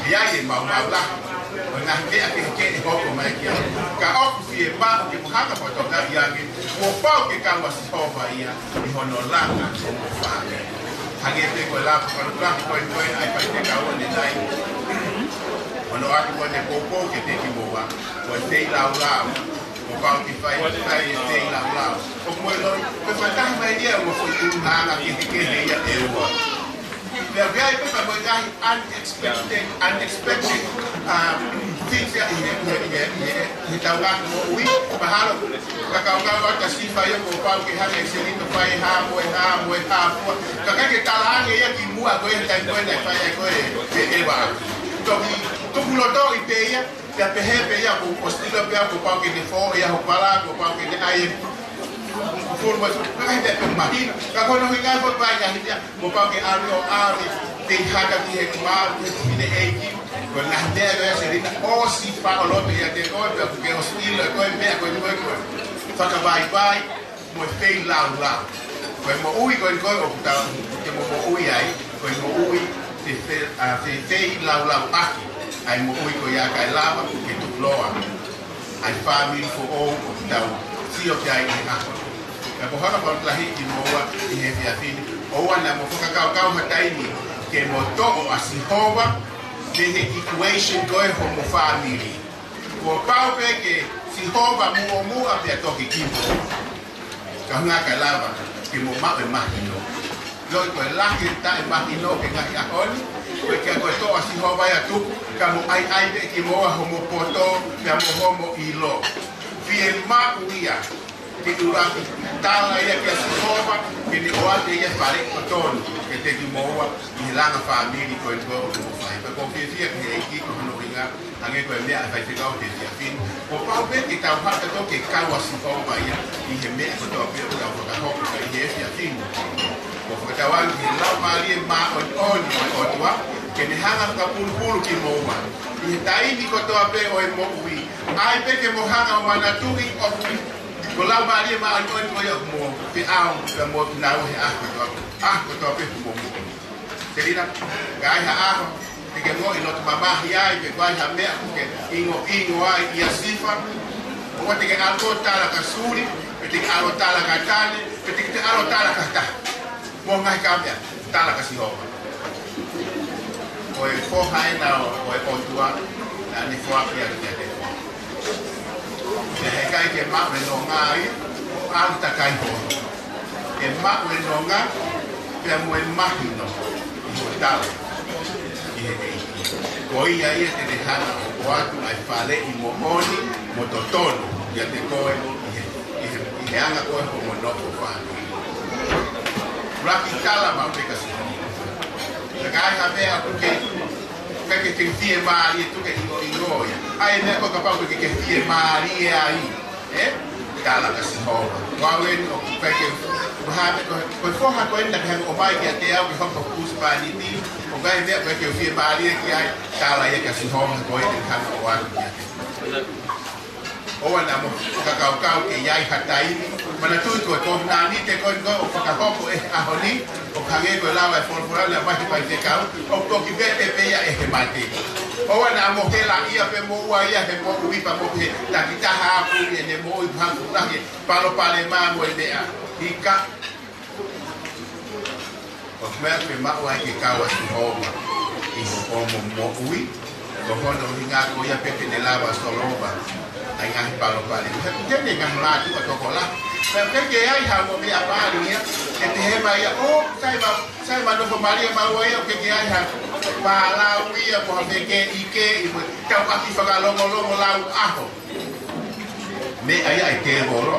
ʻE ʻi ai e maumau lahi ʻo e ngaahi meʻa kehekehe ʻe hoko mai ki ai. Ka ʻoku fiemaʻu ke mou hanga ʻo fakatokangaʻi ange, kuo pau ke kau ʻa Sihova ia ʻi hono langa hoʻomou fāmili. Hangē pē ko e lau fakalahi ko ē ko ē ʻa e faifekau ʻanenai. Hono ʻoatu ko ē ʻene poupou kiate kimoua, ko e feilaulau. Kuo pau ke fai, fai e feilaulau. ʻOku mou ʻilo, ko e fakataha mai ia ʻo e foʻi ʻulungaanga kehekehe ia ʻe ua. Pea ʻi ai pē mo e ngaahi unexpected, unexpected, um, things ia ʻi he, ʻi he, ʻi he, ʻi he, ʻi heʻetau ngaahi moʻui. Mahalo, ka kau ngāue ʻa Sifa ia kuo pau ke hanga ʻe Selina ʻo fai e hā mo e hā mo e hā fua. Ka ʻikai ke talaange ia kimuʻa ko ē he taimi ko ē naʻe fai ai ko ē e, e, e vā. Toki tukulotoʻi pē ia, pea pehē pē ia kuo ʻosi ʻilo pē ia kuo pau ke ne fō ia ho pala, kuo pau ke ne ʻai e fulu mai, ka ʻikai pē mahino. Ka ko hono ʻuhinga ko e vaʻinga hili ia, kuo pau ke ʻave ʻo ʻave, te haka ki he kuā, ki he fefine ʻeiki. Ko e ngaahi meʻa ko ē ʻa Selina, ʻosi faʻo loto ʻiate koe, pea kuo ke ʻosi ʻilo ʻe koe e meʻa ko ē ko ē ko ē. Fakavaivai, mo e feilaulau. Ko e moʻui ko ē ko ē ʻoku tau, ke mo moʻui ai, ko e moʻui fe, fe, ʻa, fe, feilaulau ʻaki ʻa e moʻui ko ia kae lava ke tuʻuloa ʻa e fāmili foʻou ʻoku tau sio ki ai ʻi he ʻaho. Ka ko e hanga fakalahi kimoua ʻi he efiafi ni, ʻoua naʻa mo fakakaukau ha taimi ke mo toʻo ʻa Sihova mei he equation ko ē hoʻomo fāmili. Kuo pau pē ke Sihova muʻomuʻa pea toki kimoua. Ka ʻuhinga kae lava ke mo maʻu e mahino. ʻIloʻi ko e lahi e taʻemahino he ngaahi ʻaho ni, ko e ʻikai ko e toʻo ʻa Sihova ia ʻo tuku, ka mo ʻaiʻai pē kimoua homo poto, pea mo homo ʻilo. Fiemaʻu ia Ke ʻuluaki tala ia kia Sihova, ke ne ʻoatu ia e faleʻi totonu kiate kimoua ʻi he langa fāmili ko eni ʻoku mou fai. Pea ʻoku ou fiefia ki he ʻEiki ko hono ʻuhinga, hangē ko e meʻa ʻa e faifekau he efiafi ni. Kuo pau pē ke tau hanga tautolu ke kau ʻa Sihova ia ʻi he meʻa kotoa pē ʻoku tau fakahoko ʻi he efiafi ni. Kuo fakatauange ki he Laumālie Māʻoniʻoni ʻo e ʻOtua, ke ne hanga ʻo fakapulupulu kimoua ʻi he taimi kotoa pē ʻo e moʻui. ʻAi pē ke mou hanga ʻo manatuʻi ʻoku ko e Laumālie Māʻoniʻoni ko ia ʻoku mo feʻao pea mo kinaua he ʻaho kotoa, ʻaho kotoa pē ʻoku mou moʻui. Selina, ka ʻi ai ha ʻaho te ke moʻui loto mamahi ai, pe ko e hā e meʻa ʻoku ke ʻingoʻingo ai ʻia Sifa, ʻoua te ke ʻalu ʻo tala kia Suli, pe te ke ʻalu ʻo tala kia Tane, pe te ke ʻalu ʻo tala kia ha taha. Mo e ngaahi kameʻa, tala kia Sihova. Ko e foha ena ʻo, ʻo e ʻOtua, naʻa ne foaki ia kiate koe. Pea heʻikai ke maʻu e nonga ia ʻo ʻalu takai holo. Ke maʻu e nonga, pea mo e mahino ʻi hoʻo tala ki he ʻEiki. Ko ia ia te ne hanga ʻo ʻoatu ʻa e faleʻi moʻoni mo totonu kiate koe ʻi he, ʻi he, ʻi he anga ko ē hoʻomo nofo fāmili. Laki tala maʻu pē kia Sihova. Ka ʻi ai ha meʻa ʻoku ke, ʻikai ke ke fiemālie, tuku ke ʻingoʻingo ia. ʻAi e meʻa ko ē kapau ʻoku ke, ke fiemālie ai, ē? Tala kia Sihova. Ko au eni ʻoku ʻikai ke, ʻoku hā meʻa ko, ko e foha ko eni naʻa ke hanga ʻo ʻomai kiate au ke hoko ko e husepāniti, ʻoku ʻi ai e meʻa ʻoku ʻikai ke u fiemālie ki ai, tala ia kia Sihova, ko ia te ne hanga ʻo ʻoatu kiate koe. ʻOua naʻa mo fakakaukau ke ʻi ai ha taimi. Manatuʻi ko e kovinānite ko ē ʻoku fakahoko he ʻaho ni, ʻoku hangē ko e lau ʻa e folofola naʻe ʻomai ʻe he faifekau, ʻoku toki vete pē ia ʻe he mate. ʻOua naʻa mo helaʻia pē moʻua ia he moʻui pea mo pehē, takitaha ʻaupito ʻene moʻui, hangē ko e palopalema mo e meʻa. ʻIkai. Ko e meʻa ke maʻu ai ke kau ʻa Sihova ʻi hoʻomo moʻui, ko hono ʻuhinga ko ia pē te ne lava ʻo solova ʻa e ngaahi palopalema. He ʻoku ʻi ai e ngaahi mātuʻa tokolahi, pea ʻikai ke ʻi ai haʻamo meʻa pali ia, ʻe pehē mai ia, ʻō, sai ma, sai ma nofo mālie maua ia, ʻoku ʻikai ke ʻi ai ha pālau ia, mo ha fekeʻikeʻi, mo tau ʻaki fakalongolongo lau ʻaho. Meʻa ia ʻa e tēvolo,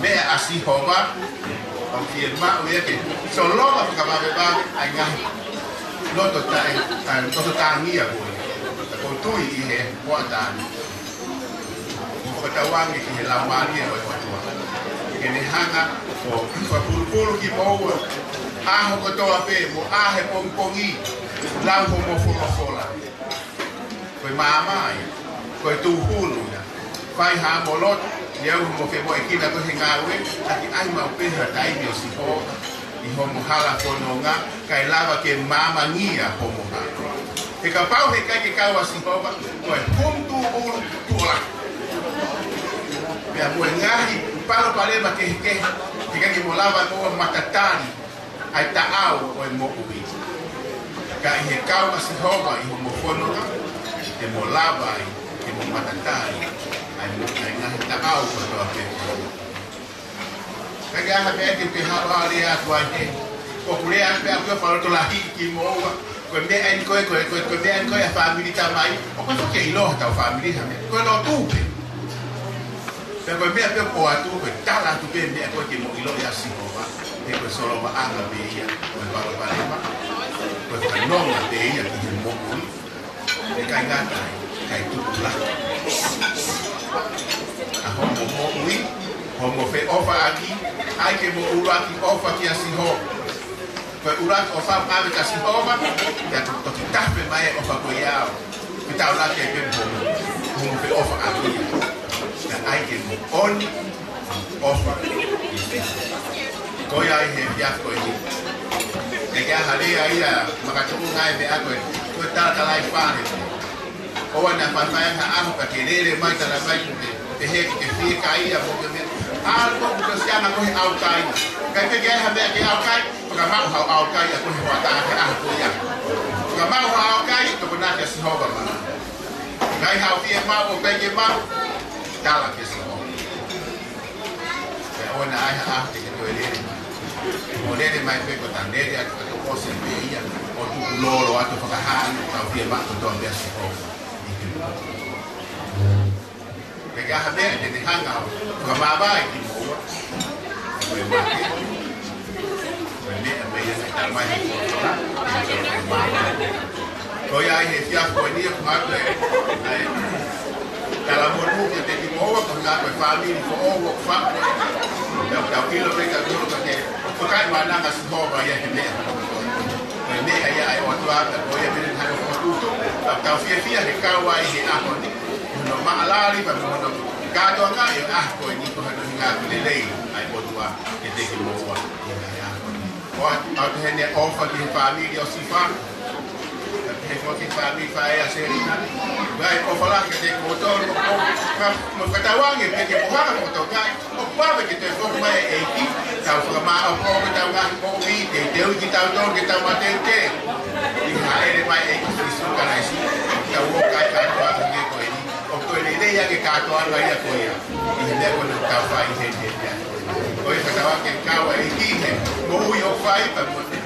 meʻa ʻa Sihova, ʻoku fiemaʻu ia ke solova fakavavevave ʻa e ngaahi loto taʻe, ʻa e loto tāngia ko ē. Ka ʻoku ou tui ʻi he hoʻatā ni, ʻoku fakatauange ki he Laumālie ʻo e ʻOtua ke ne hanga ʻo fakapulupulu kimoua ʻaho kotoa pē, mo ʻā he pongipongi, lau hoʻomo folofola. Ko e maama ia, ko e tūhulu ia. Fai haʻamo lotu, ʻi ai hoʻomo femoʻuekina ko ē he ngāue, ka ke ʻai maʻu pē ha taimi ʻo Sihova ʻi hoʻomo hala fononga, kae lava ke maamangia hoʻomo hala. He kapau heʻikai ke kau ʻa Sihova, ko e home tūhulu tuʻo lahi. Pea mo e ngaahi palopalema kehekehe, heʻikai ke mo lava mo matatali ʻa e taʻau ʻo e moʻui. Ka ʻi he kau ʻa Sihova ʻi hoʻomo fononga, te mo lava ai ke mo matatali ʻa e mo-, ʻa e ngaahi taʻau kotoa pē. Ka ʻi ai ha meʻa ke u pehē ʻo lea atu ai he, ʻoku ou lea pē ʻa e fakalotolahi kimoua. Ko e meʻa eni ko ē, ko e, ko e, ko e meʻa eni ko ē ʻa e fāmili tamai, ʻoku ʻikai ke ʻilo ʻe hotau fāmili ha meʻa. Ko e lotu pē. Pea ko e meʻa pē ʻoku ʻoatu, ko e tala atu pē meʻa ko ē ke mo ʻiloʻi ʻa Sihova, he ko e solovaʻanga pē ia ʻo e palopalema, ko e fakanonga pē ia ki he moʻui, ʻikai ngata ai, kae tuku lahi ʻa hoʻomo moʻui, hoʻomo feʻofaʻaki, ʻai ke mo ʻuluaki ʻofa kia Sihova. Ko e ʻuluaki ʻofa ʻave kia Sihova, pea toki tafe mai e ʻofa ko ia ʻo fetaulaki ai pē mo hoʻomo, hoʻomo feʻofaʻaki ia. Pea ʻai ke moʻoni ʻofa. Ko ia ai he efiafi ko eni. ʻE ke aha lea ia, makatuʻunga e meʻa ko ē, ko e talatalai fale. ʻOua naʻa faifai ha ʻaho ka ke lele mai tala mai kuo ke, pehē ke ke fiekaia mo ke meʻa. ʻAlu ko ē kuo ke siana ko ē he ʻaukai. Ka ʻikai ke ʻi ai ha meʻa ke ʻaukai, fakamaʻu haʻo ʻaukai ʻa koe he hoʻatā he ʻaho ko ia. Fakamaʻu haʻo ʻaukai, tokonaki ʻa Sihova mana. Ka ʻi ai haʻo fiemaʻu ʻoku ʻikai ke maʻu, tala kia Sihova. Pea ʻoua naʻa ʻi ai ha ʻaho te ke toe lele mai. Mo lele mai pē ko e tau lele atu ka tau ʻosi pē ia, ʻo tukulolo atu fakahā ʻetau fiemaʻu kotoa kia Sihova. Ke ʻi ai ha meʻa te ne hanga ʻo fakamāvae kimoua. Ko e mate. Ko e meʻa, meʻa ia ʻe talamai ʻe he ʻOtua. Ko ia ai he efiafi ko eni ʻoku ou ʻoatu ʻa e talamonū kiate kimoua, ko e ngaahi fāmili foʻou ʻoku faʻu. Tau, tau ʻilo pē, tau ʻilo pē ke fakaimananga Sihova ia he meʻa. Ko e meʻa ia ʻa e ʻOtua, ko ia meʻa ʻe hanga ʻo fokotuʻu. Tau, tau fiefia he kau ai he ʻaho ni. Mo hono maʻalali, pea mo hono kātoangaʻi ʻo e ʻaho ko eni ko hono ʻuhinga ʻoku lelei ʻa e ʻOtua kiate kimoua. ʻI he ʻaho ni. ʻOatu ʻa e ʻofa ki he fāmili ʻo Sifa. Pehē foki ki he fāmili faʻē ʻa Selina. Ngaahi ʻofa lahi kiate kimoutolu. Ka, mo fakatauange pē ke mou hanga ʻo fakatokangaʻi ʻoku vave ke toe foki mai e ʻEiki. Tau fakamāʻopoʻopo ʻetau ngaahi moʻui, teuteuʻi kitautolu ke tau mateuteu. ʻI he hāʻele mai e ʻEiki ko Sīsū Kalaisi, tau ō ʻo kai kātoanga ko eni. ʻOku toe lelei ange kātoanga ia ko ia. ʻI he meʻa ko eni ʻoku tau fai he, he, he. Ko e fakatauange ke kau ai ki he moʻui ʻoku fai pea mo e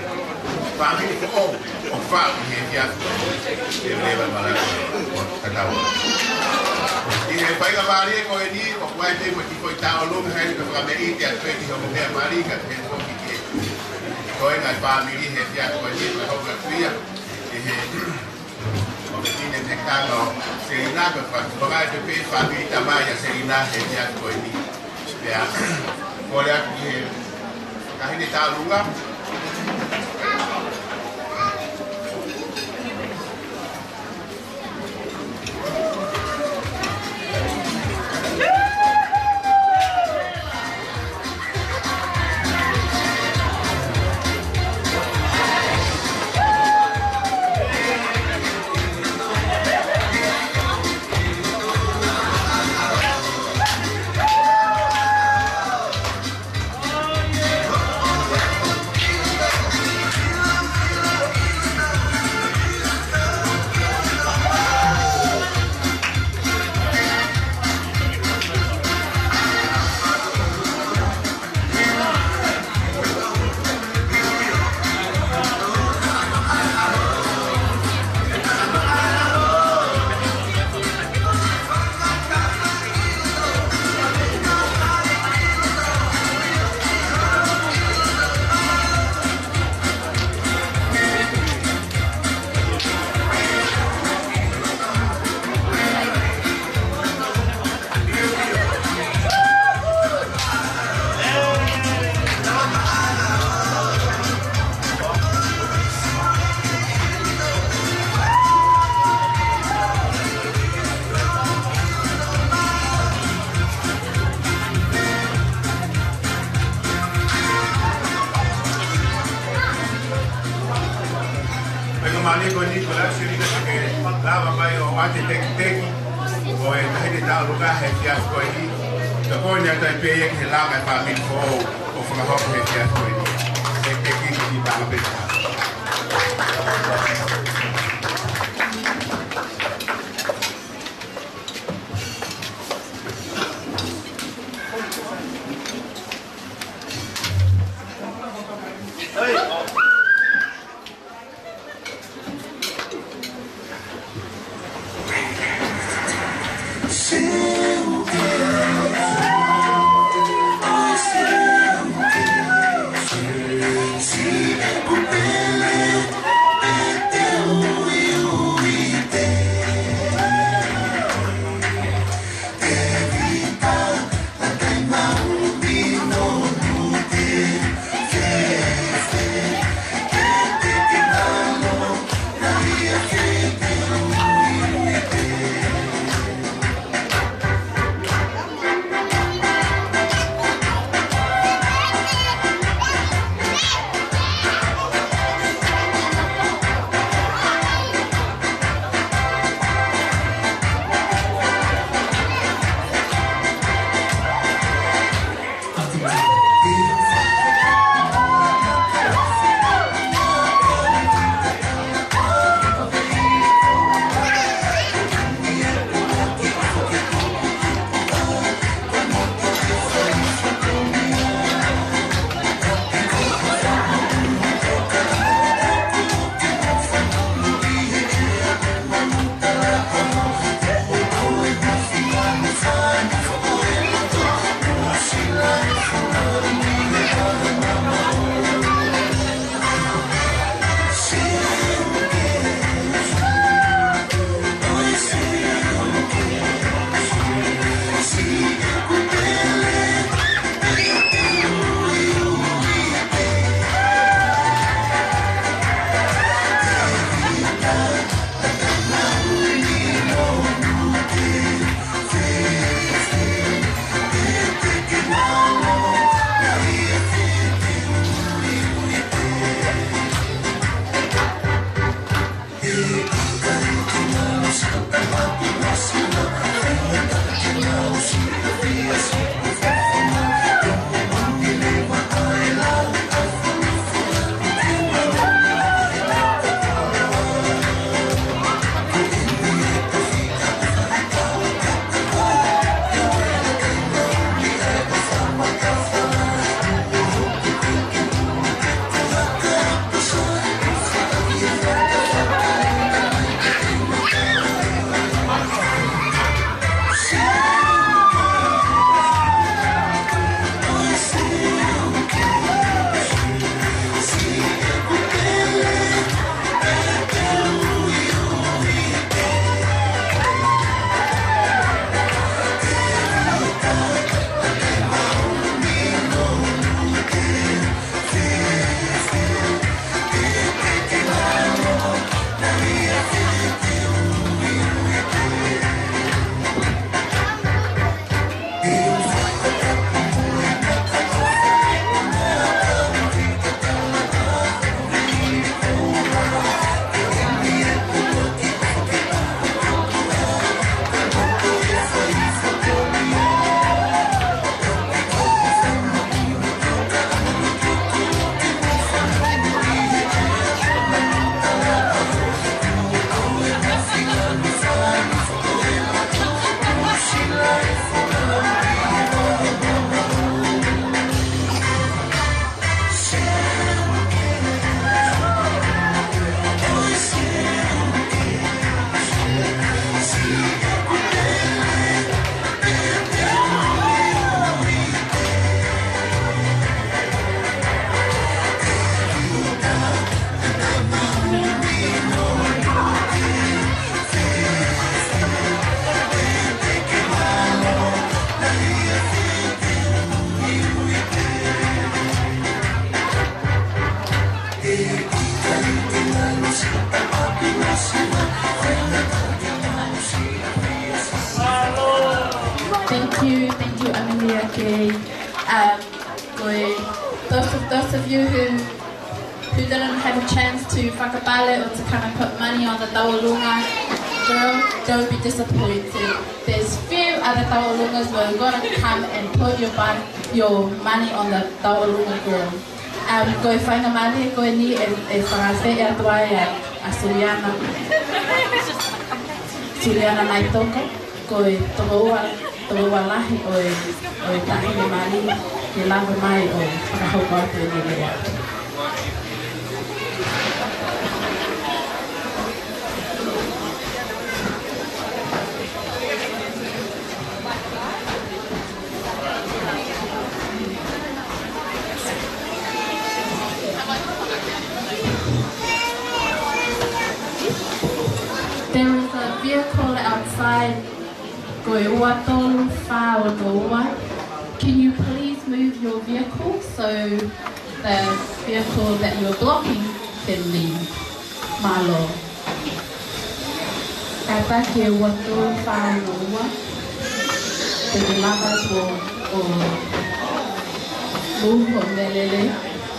fāmili foʻou ʻoku faʻu he efiafi. Ke leva malanga. Fakatauange. ʻI he faingamālie ko eni, ʻoku ʻi ai pē mo e kiʻi foʻi tauʻolunga heni ka fakameʻite atu pē ki he ongo meʻa mali ka pehē foki ki he toenga e fāmili he efiafi ko eni, ka hoko atu ia. ʻI he ʻo e fefine mekano Selina, ko e fakaʻaongaʻi pē pē fāmili tamai ʻa Selina he efiafi ko eni. Pea, kole atu ki he taʻahine tauʻolunga. Pea ko e mālie ko eni ko e lava Selina ke lava mai ʻo ʻoatu e tekiteki ʻo e taʻahine tauʻolunga he efiafi ko eni. Ka ko eni ʻoatu ai pē ia ki he langa e fāmili foʻou ʻo fakahoko he efiafi ko eni. Tekiteki ki he panga pē. Thank you, thank you, Amelia Kay. Um, for those of, those of you who, who didn't have a chance to fakapale or to come and put money on the Taulunga girl, don't be disappointed. There's few other Taulungas who are gonna come and put your, your money on the Taulunga girl. Um, ko e faingamālie ko eni ʻe, ʻe fakaafeʻi atu ai ʻa, ʻa Suliana. Suliana Naitoko, ko e tokoua, tokoua lahi ʻo e, ʻo e Taʻahine Mali, ke lava mai ʻo fakahoko atu ʻene lea. There is a vehicle outside. Ko e ua tolu fā ono ua. Can you please move your vehicle so the vehicle that you're blocking can leave? Mālō. Kātaki e ua tolu fā ono ua. Te ke lava ʻo, ʻo move ho melele,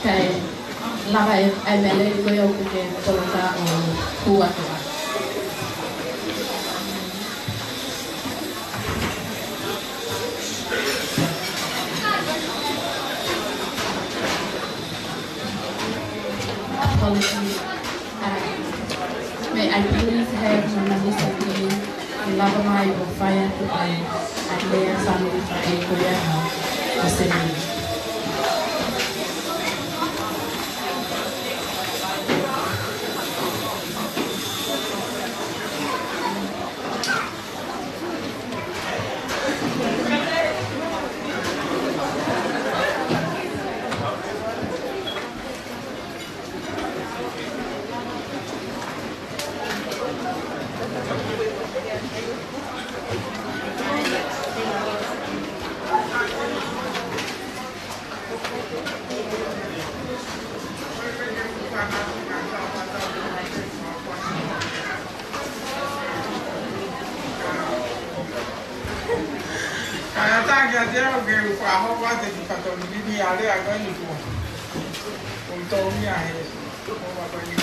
kae lava e, e melele ko ia ʻoku ke toloka ʻo hū atu ai. Apologies. Uh, may I please have Mona Lisa Lee, ʻe lava mai ʻo fai atu ai ʻa e lea fāmili fakaʻeiki ʻa Selina. Kae ʻatā kiate au ke u fakahoko atu e kiʻi fatongia ni ʻa e lea ko eni kuo u tōmia he ʻoua ko eni.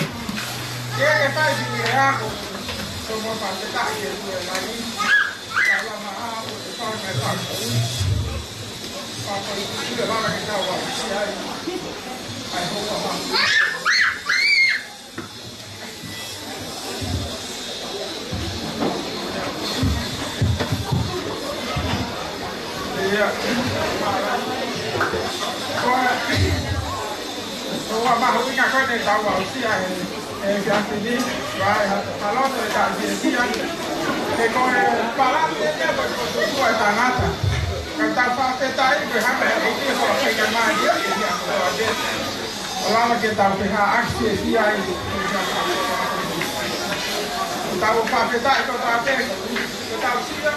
Ke ke fai siʻi lea ko, ko mo fakafetaʻi ke u e lani. Ka lama a o te fai me fai ko u. Ka ko i kule lana ke tau a si ai. Ai ho a ma. Ia. Ko e, ko ua mahuʻinga ko eni tau aʻusia he, he efiafi ni, ʻa e ha, ha loto e taʻefiefia. He ko e palani e meʻa ko e tuʻutuʻuni ʻa e tangata. Ka tau fakafetaʻi ko e hanga ʻe he ʻEiki ʻo fai ke mai ia ke hia ko ake. ʻO lava ke tau fehāʻaki fiefia ai. ʻO tau fakafetaʻi ko tau te, ko tau sio.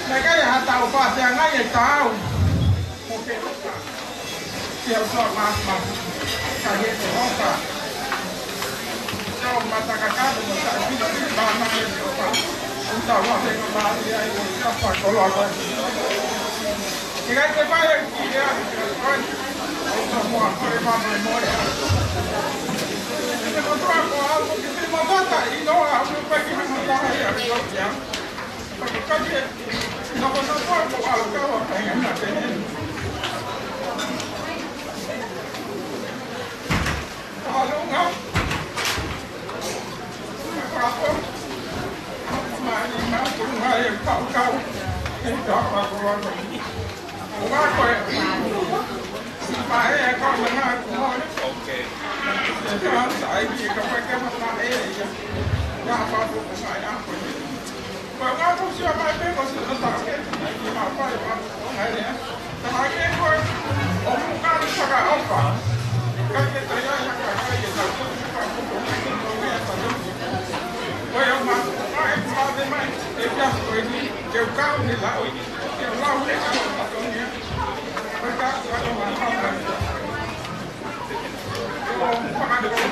Naʻe ʻikai ha tau fakafeangai e tau. Mo ke oka. Ke oka ma, ma. Ka he te oka. Tau matakakano mo tau pili pili ma ma ke oka. ʻO tau fakafeangai ai mo tau fakakoloa. Ke kai ke fai e ki lea, ʻo ka mua, ko e fāmili mo e. Ke te kotoa ko au, ke te matata, ʻi no au, ke fai ke me matata, ia, ia, ia. Ko ke kai ke, no ko no ko au, ko au, ka wa, ka ia, na te ne. Aloha. Papa. Mai, mai, mai, e kau, kau. E kau, kau, kau, kau. Ua ko e. Mai, e kau, mai, mai, kau. Okay. E kau, sai, e kau, mai, kau, mai, e, e. Papa, mai, mai, kau. Ko e ngaahi fungani mai pē ko e sino taha ke, ʻi he mafai ʻa e ngaahi lea. Taha ke ko e ʻoku ngaahi fakaʻofa. Ka ke tai ai ha kakai ke tau tuʻu ki he fakaʻofa. Ko e ʻoku ma, ma e fale mai, e kia ko e ni, ke u kau ni lau, ke u lau ni lau, ko e ka, ka, ka, ka, ka, ka, ka, ka, ka,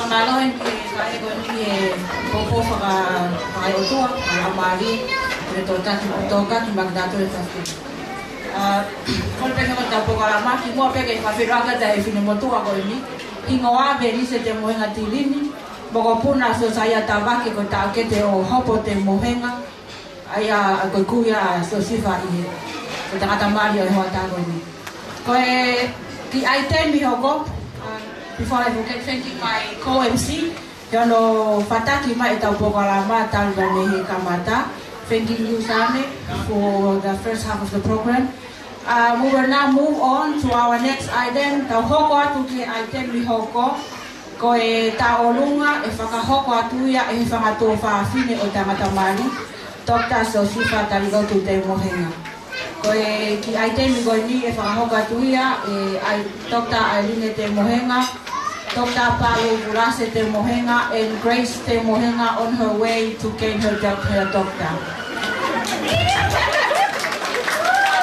Mālō e ki he kakai ko eni he poupou faka-, fakaʻotua, ʻa e ʻamanaki, ʻe tō taki, tō taki maʻa kitautolu e fasi. ʻA, ko e pehē ko e tapu ko la maki mo peke fafiro aka ta e finemotuʻa ko eni. Hingoa Venise Temohenga Tilini, mokopuna Siosaia Tavake ko e taʻokete ʻo Hopo Temohenga. ʻA ia ko e kui ʻa Siosifa ʻi he, ko e tangata mali ʻo e hoʻatā ko eni. Ko e kiʻi ʻaitemi hoko, uh, before I forget, thanking my co-M C, he ʻoku ne fataki mai e tau polokalama talu mei he kamata. Thanking you, Sane, for the first half of the program. Uh, we will now move on to our next item. Tau hoko atu ki he ʻaitemi hoko. Ko e tauʻolunga ʻe fakahoko atu ia ʻe he fanga tuofāfine ʻo e tangata mali, Doctor Siosifa Talilotu Temohenga. Ko e kiʻi ʻaitemi ko eni ʻe fakahoko atu ia ʻe, ʻa Doctor Ailine Temohenga, Doctor Palu Kulase Temohenga, and Grace Temohenga on her way to gain her doc-, her doctor.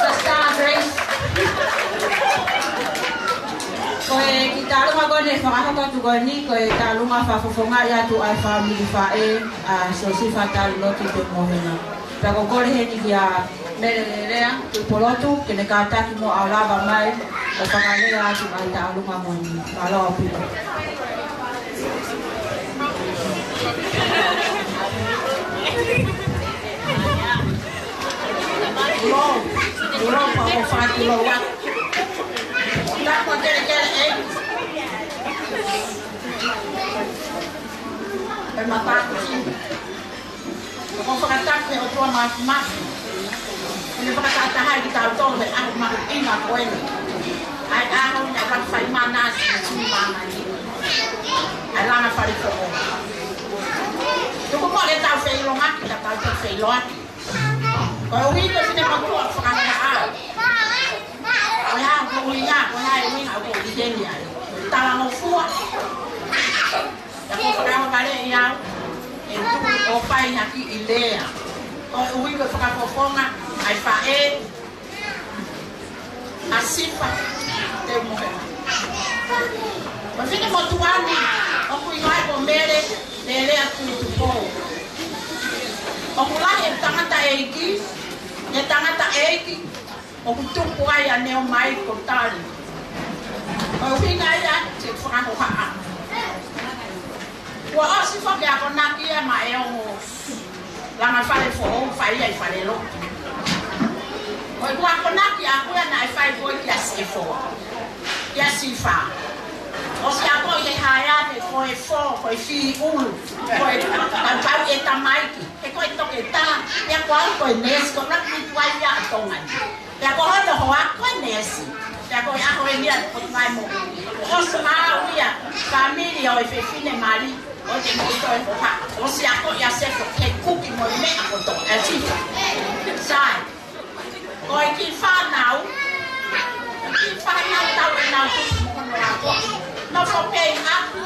Sister Grace. Ko e kiʻi tauʻolunga ko eni ʻe fakahoko atu ko eni, ko e tauʻolunga fakafofongaʻi atu ʻa e fāmili faʻē ʻa Siosifa Talilotu Temohenga. Pea ʻoku ou kole heni kia Mele Lelea Tuʻipulotu, ke ne kātaki mo ʻalu lava mai ʻo fakalea atu ʻa e tauʻolunga ko eni. Mālō ʻaupito. Kulo, kulo pa o fa kulo wa. Tapu kelekele ē. Pea ma pa ki. Ko e fakatapu ki he ʻOtua Māfimafi. ʻOku ne fakatahatahaʻi kitautolu he ʻaho mahuʻinga ko eni. ʻA e ʻaho ni ʻa e fai manasi ʻa e tui māmani. ʻA e langa fale foʻou. Tuku muʻa ke tau feʻiloaki, ka tau toe feʻiloaki. Ko e ʻuhinga finemotuʻa fakahā. Ko e hā hono ʻuhinga, ko e hā e ʻuhinga ʻoku ou ʻi heni ai. Talangofua. Pea ko e fakahā vale ʻi au, ʻe tuku ʻo fai ha kiʻi lea. Ko e ʻuhinga fakafofonga, ʻa e faʻē, ʻa Sifa Temohenga. Ko e finemotuʻa ni, ʻoku hingoa ia ko Mele Lelea Tuʻitupou. ʻOku lahi e tangataʻeiki, e tangataʻeiki, ʻoku tupu ai ʻa Neomai ko Tali. Ko e ʻuhinga ia ke fakahohaʻa. Kuo ʻosi foki akonaki ia maʻa e ongo langa fale foʻou fai ia ʻi falelotu. Ko e kuo akonaki ʻaku ia naʻe fai ko ē kia Sifo. Kia Sifa. ʻOsi akoʻi he haeane ko e fō, ko e fī ʻulu, ko e kaukau e tamaiki. He ko e toketā, pea ko au ko e neesi, ko e laki tuai ia ʻa Tonga ni. Pea ko hono hoa ko e neesi. Pea ko e ʻaho eni ia ko e mai mo. ʻOsi maʻu ia, fāmili ʻo e fefine mali, ʻo te mo toe ko ha. ʻOsi akoʻi ʻa Sefo ke kuki mo e meʻa kotoa, ʻa Sifa. Sai. Ko e kiʻi fānau. Kiʻi fānau tau ʻenau tupu mo hono ako. Nofo pē ʻi ʻapi.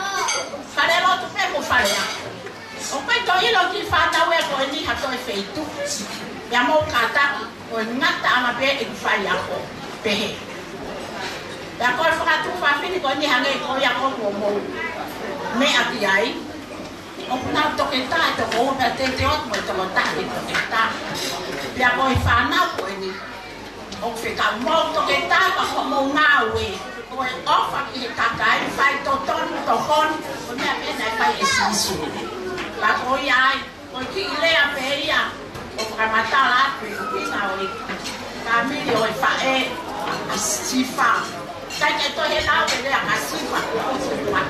Falelotu pē mo fale ako. ʻOku ʻikai toe ʻilo kiʻi fānau ē ko eni ha toe feituʻu. Pea mou kātaki, ʻoku ngata ʻanga pē ʻeku faiako. Pehē. Pea ko e fakatuofāfine ko eni hangē ko ia ko ē ʻoku mou meʻa ki ai. ʻOku nau toketā ʻe toko ua pea tete atu mo e toko taha ʻe toketā. Pea ko e fānau ko eni. ʻOku fekau mo toketā ka ko hoʻomou ngāue. Ko e ʻofa ki he kakai, fai totonu, tokoni, ko e meʻa pē naʻe fai ʻe Sīsū. Ka ko ia ai, ko e kiʻi lea pē ia, ʻo fakamatala atu e ʻuhinga ʻo e fāmili ʻo e faʻē, ʻa Sifa. Sai ke toe he lau ke lea ʻa Sifa, ko e ʻuhinga.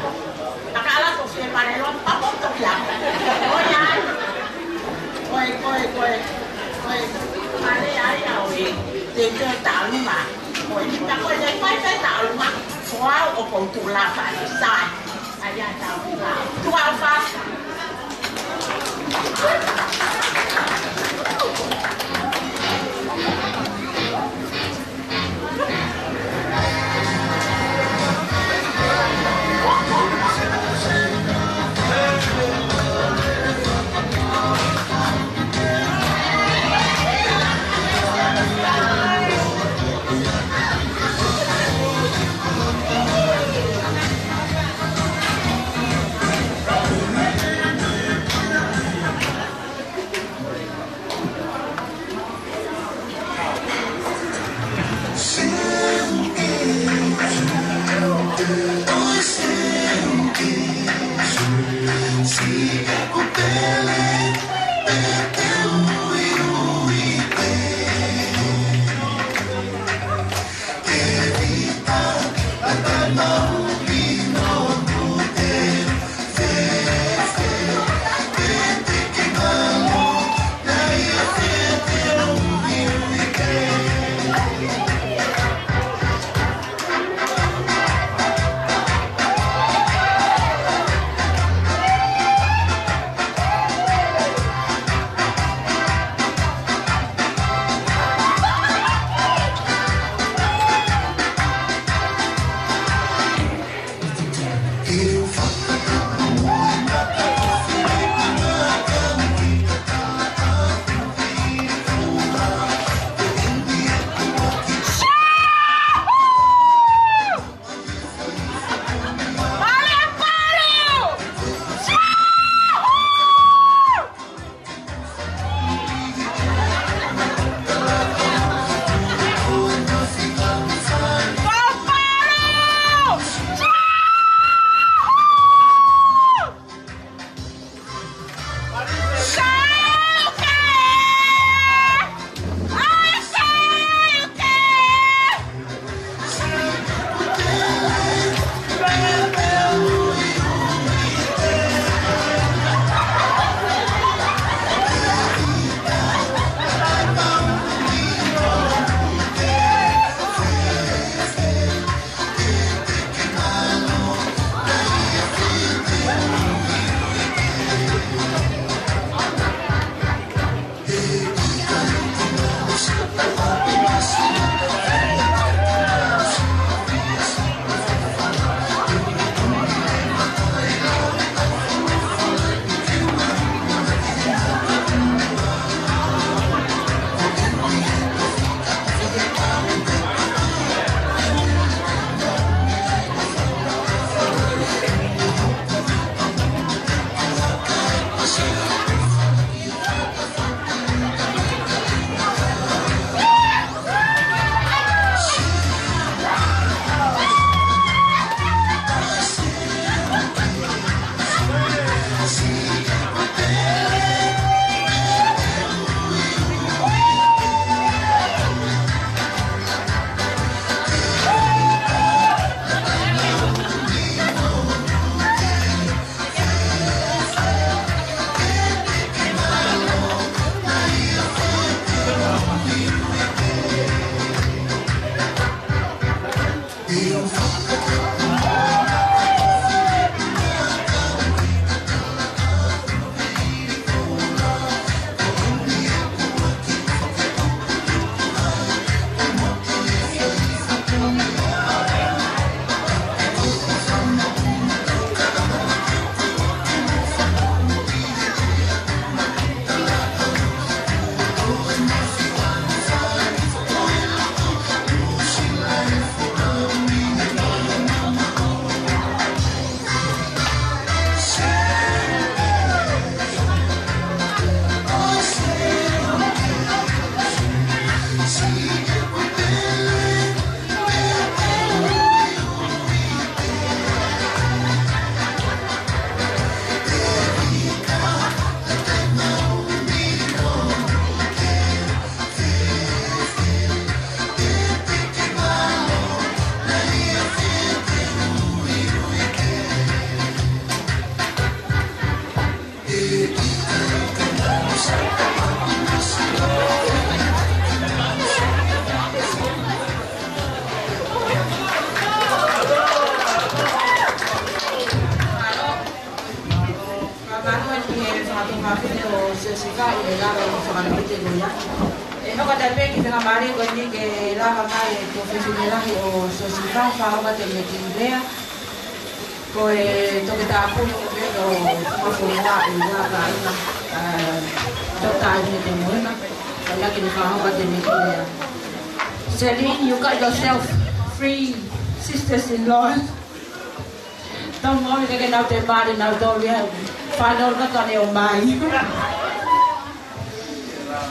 Ka ka ala ko fie mare lo, pa ko toki a. Ko ia ai. Ko e, ko e, ko e, ko e, mare ai au e, te te talu ma. Ko e ni ka ko e te fai pe talu ma. Ko au ʻoku ou tuʻu lava, sai. Tuʻa fā. Siosifa ʻi he lava ʻo e fakalūkite ko ia. ʻE hoko atu pē ki he faingamālie ko eni ke lava mai e tuofefine lahi ʻo Siosifa, Fakaʻofa Temekilea. Ko e toketā pule ko ē ʻo e fonua ʻi he ʻa, ʻa, Toketā ʻAinete Moena. Ko ia ke ne fakaʻofa temekilea. Celine, you got yourself three sisters-in-law. Don't worry, they can out their body now, don't we have final not on your mind.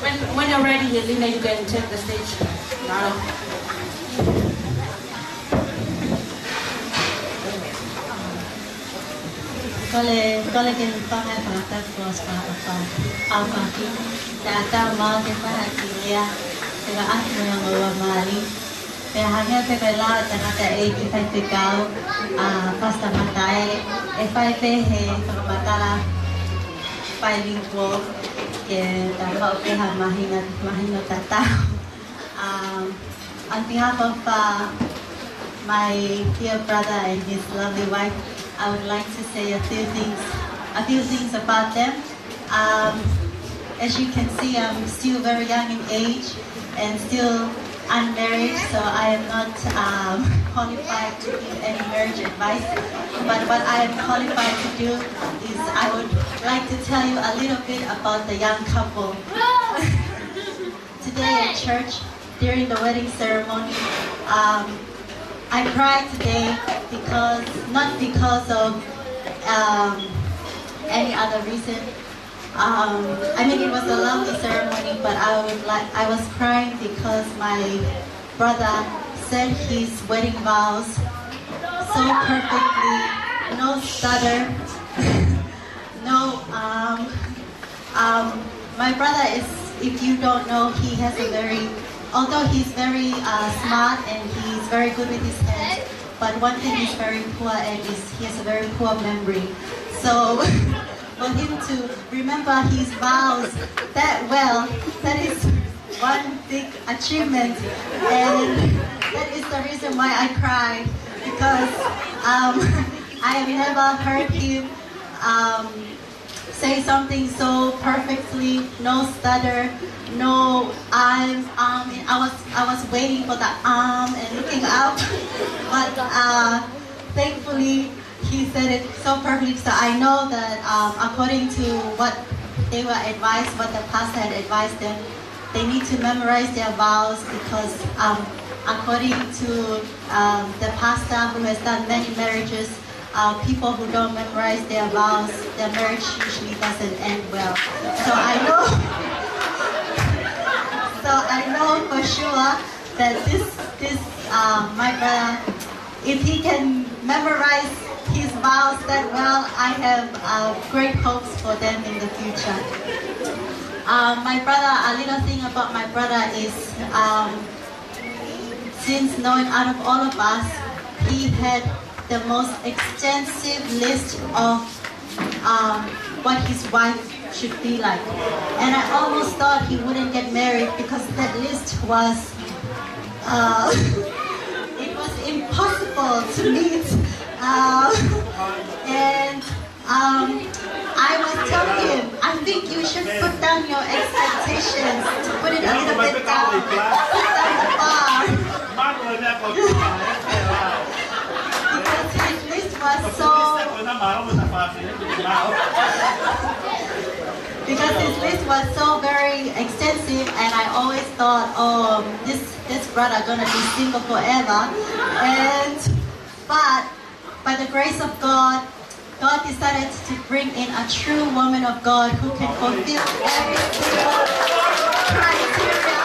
When, when you're ready, Helena, you can take the stage. Nalo. Kole, kole ke u fanga e fakatapu ʻo Siosifa ʻAupaki. Te u ʻatā mai ke fakahā ki he ʻEiki, te ka atu mo e ongoongolelei. Pea hangē pē ko e lau ʻa e tangataʻeiki faifekau, ʻa Pastor Mataele, ʻe fai pē he fakamatala bilingual ke ta maʻu pē ha mahino, mahino tatau. Um, on behalf of, uh, my dear brother and his lovely wife, I would like to say a few things, a few things about them. Um, as you can see, I'm still very young in age and still unmarried, so I am not, um, qualified to give any marriage advice. But what I am qualified to do is I would like to tell you a little bit about the young couple. Today at church, during the wedding ceremony, um, I cried today because, not because of, um, any other reason. Um, I mean, it was a lovely ceremony, but I would like, I was crying because my brother said his wedding vows so perfectly, no stutter, no, um, um, my brother is, if you don't know, he has a very, although he's very, uh, smart and he's very good with his hands, but one thing he's very poor at is he has a very poor memory. So for him to remember his vows that well, that is one big achievement. And that is the reason why I cry, because, um, I have never heard him, um, say something so perfectly, no stutter, no, um, um, I was, I was waiting for the um and looking up, but, uh, thankfully he said it so perfectly. So I know that, um, according to what they were advised, what the pastor had advised them, they need to memorize their vows because, um, according to, um, the pastor who has done many marriages, uh, people who don't memorize their vows, their marriage usually doesn't end well. So I know, so I know for sure that this, this, uh, my brother, if he can memorize his vows that well, I have, uh, great hopes for them in the future. Uh, my brother, a little thing about my brother is, um, since knowing out of all of us, he had the most extensive list of, um, what his wife should be like. And I almost thought he wouldn't get married because that list was, uh, it was impossible to meet. Uh, and, um, I was telling him, "I think you should put down your expectations, to put it a little bit down, put down the bar." Because his list was so, because his list was so very extensive, and I always thought, "Oh, this, this brother gonna be single forever." And, but by the grace of God, God decided to bring in a true woman of God who can fulfill every single criteria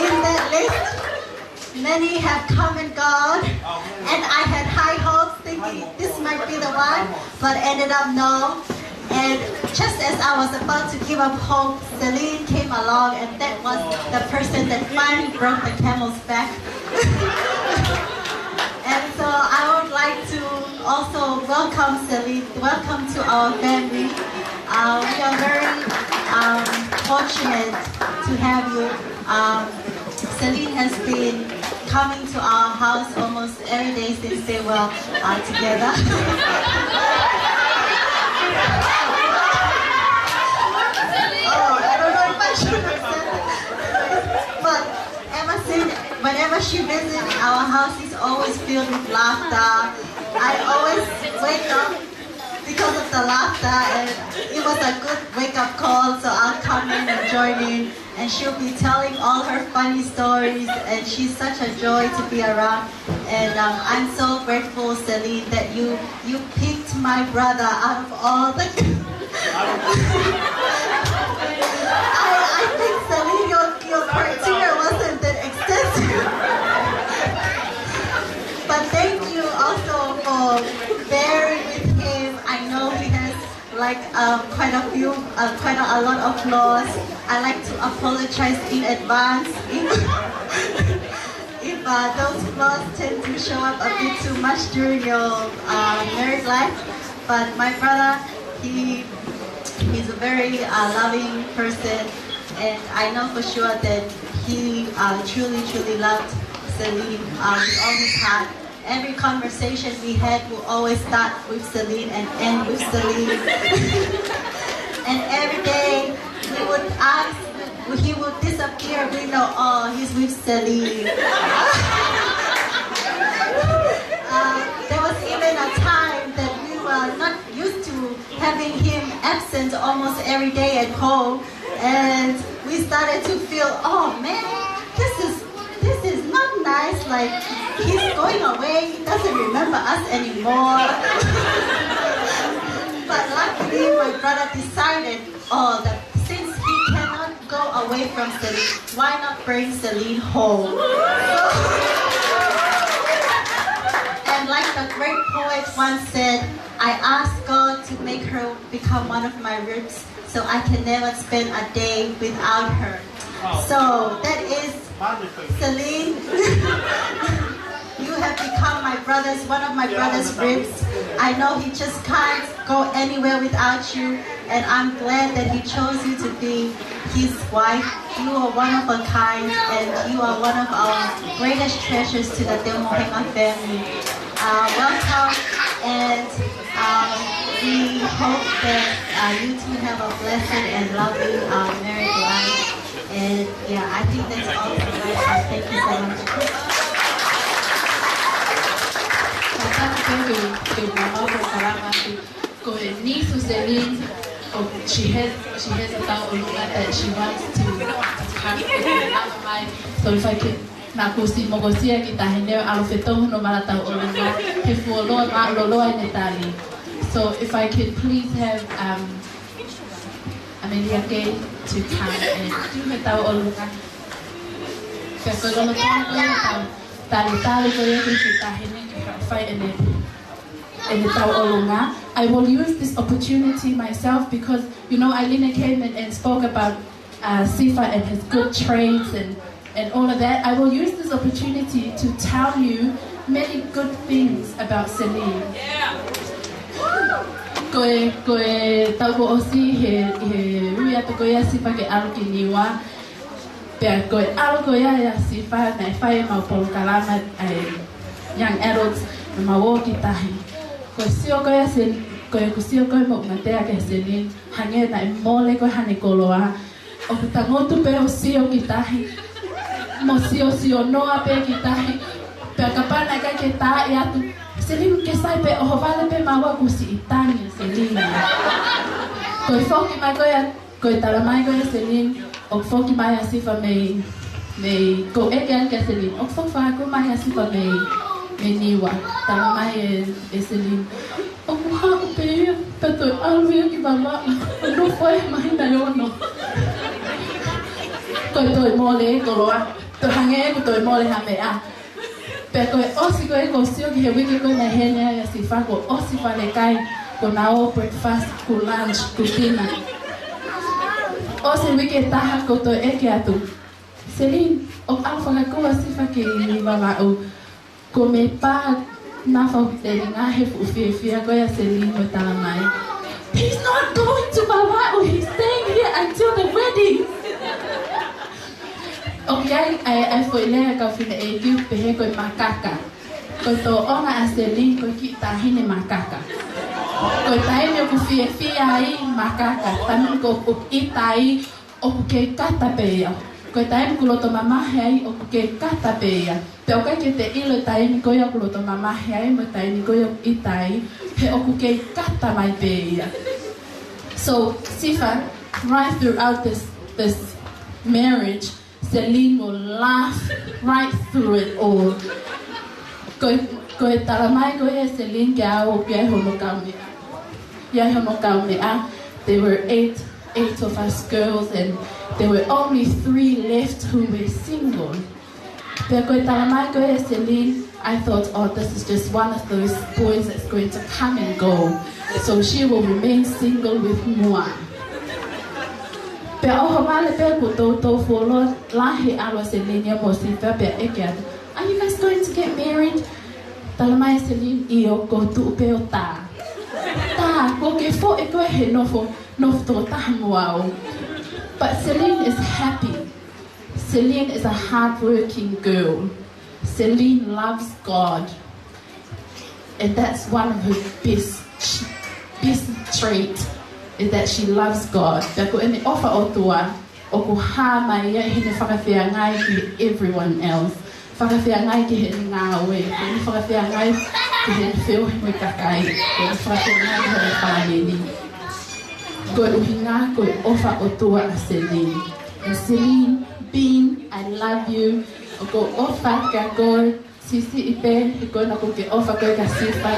in that list. Many have come and gone, and I had high hopes thinking this might be the one, but ended up no. And just as I was about to give up hope, Celine came along, and that was the person that finally broke the camel's back. And so I would like to also welcome Celine, welcome to our family. Uh, we are very, um, fortunate to have you. Um, Celine has been coming to our house almost every day since they were, uh, together. Oh, But ever since, whenever she visits our house, it's always filled with laughter. I always wake up because of the laughter, and it was a good wake-up call, so I'll come in and join in. And she'll be telling all her funny stories, and she's such a joy to be around. And um, I'm so grateful, Celine, that you you picked my brother out of all the. I, I think, Celine, your, your criteria wasn't that extensive. But thank you also for bearing with him. I know he has, like, um, quite a few, uh, quite a, a lot of flaws. I like to apologize in advance if, if uh, those flaws tend to show up a bit too much during your uh, married life. But my brother, he he's a very uh, loving person, and I know for sure that he uh, truly, truly loved Celine uh, with all his heart. Every conversation we had will always start with Celine and end with Celine. And every day we would ask, he would disappear. We know, oh, he's with Celine. Uh, there was even a time that we were not used to having him absent almost every day at home, and we started to feel, oh man, this is this is not nice. Like, he's going away, he doesn't remember us anymore. But luckily, my brother decided, oh, that since he cannot go away from Celine, why not bring Celine home? And like the great poet once said, I asked God to make her become one of my ribs so I can never spend a day without her. So that is Celine. You have become my brother's, one of my brother's ribs. I know he just can't go anywhere without you, and I'm glad that he chose you to be his wife. You are one of a kind, and you are one of our greatest treasures to the Teumohenga family. Uh, welcome, and um, we hope that uh, you two have a blessed and lovely uh, married life. And yeah, I think that's all for right now. Thank you so much. Thank you. Thank you. Ko e niece ʻo Celine, ʻo, she has, she has a tauʻolunga that she wants to, to come to another life. So if I can, naʻá ku ʻosi mokosia ki tahi, ne ʻalu ʻo fetō hono mala tauʻolunga, he fuoloa mālōlō ʻene tali. So if I can please have, um, Amelia Gay to come and do her tauʻolunga. Pea ko e lolotonga ko ia ʻetau talitali ko ia ki he taʻahine ke haʻu ʻo fai ʻene ʻene tauʻolunga. I will use this opportunity myself because, you know, Aileen came and, and spoke about uh, Sifa and his good traits and, and all of that. I will use this opportunity to tell you many good things about Celine. Ko e, ko e taʻu kuo ʻosi he, he ui atu ko ia Sifa ke ʻalu ki Niua. Pea ko e ʻalu ko ia ʻa Sifa naʻe fai ʻemau polokalama ʻa e Young Adults, naʻa mau ō ki tahi. Ko e sio ko ia Cel-, ko ʻeku sio ko ia Moʻungatea kia Celine, hangē naʻe mole ko ia haʻane koloa. ʻOku tangutu pē ʻo sio ki tahi. Mo siosio noa pē ki tahi. Pea kapau naʻe ʻikai ke tā atu, Celine ke sai pē ʻohovale pē maua kuo siʻi tangi Celine. Ko e foki mai ko ia Ko e talamai ko ia Celine, ʻoku foki mai ʻa Sifa mei, mei, ko e ʻeke ange kia Celine, ʻoku foki fakakū mai ʻa Sifa mei, mei Niua. Talamai ʻe, ʻe Celine, ʻoku haʻu pē ia, pea toe ʻalu ia ki Vavaʻu, ʻo nofo ai e māhina ʻe ono. Ko e toe mole e koloa, toe hangē ʻoku toe mole ha meʻa. Pea ko e ʻosi ko ē kuo u sio ki he uike ko ē naʻe heni ai ʻa Sifa, kuo ʻosi fale kai, kuo na ō breakfast, kuo lunch, kuo dinner. ʻOsi e uike ʻe taha kuo toe ʻeke atu, Celine, ʻoku ʻalu fakakū ʻa Sifa ki Vavaʻu. Kuo mei pā nafa ʻo e telinga he fuʻu fiefia ko ia ʻa Celine mo e talamai, he's not going to Vavaʻu, he's staying here until the wedding. ʻOku ʻi ai, ʻa e, ʻa e foʻi lea ʻa e kau fineʻeiki ʻoku pehē ko e makaka. Ko e tōʻonga ʻa Celine ko e kiʻi taʻahine makaka. Ko e taimi ʻoku fiefia ai, makaka. Taimi ʻoku, ʻoku ʻita ai, ʻoku kei kata pē ia. Ko e taimi ʻoku loto mamahi ai, ʻoku kei kata pē ia. Pea ʻoku ʻikai ke te ʻilo e taimi ko ia ʻoku loto mamahi ai, mo e taimi ko ia ʻoku ʻita ai, he ʻoku kei kata mai pē ia. So, Sifa, right throughout this, this marriage, Celine will laugh right through it all. Ko e, ko e talamai ko ia ʻe Celine kiate au ʻoku ʻi ai hono kaumeʻa. ʻI ai hono kaumeʻa. There were eight, eight of us girls, and there were only three left who were single. Pea ko e talamai ko ia ʻe Celine, I thought, "Oh, this is just one of those boys that's going to come and go. So she will remain single with Mua." Pea ʻohovale pē kuo toutou fuoloa lahi e ʻalu ʻa Celine ia mo Sifa pea ʻeke atu, "Are you guys going to get married?" Talamai ʻe Celine, "ʻIo, ʻoku ou tuʻu pē ʻo tā." Tā, kuo ke foʻi koe he nofo, nofo toko taha mo au. But Celine is happy. Celine is a hardworking girl. Celine loves God. And that's one of her best, best trait, is that she loves God. Pea ko ʻene ʻofa ʻOtua, ʻoku hā mai ia ʻi heʻene fakafeangai ki everyone else. Fakafeangai ki heʻene ngāue, ko ʻene fakafeangai ki heʻene feohi mo e kakai, ko ʻene fakafeangai ki heʻene fāmili. Ko e ʻuhinga, ko e ʻofa ʻOtua ʻa Celine. And Celine, Bean, I love you. ʻOku ou ʻofa kia koe, siʻisiʻi pē, he ko ena ʻoku ke ʻofa koe kia Sifa.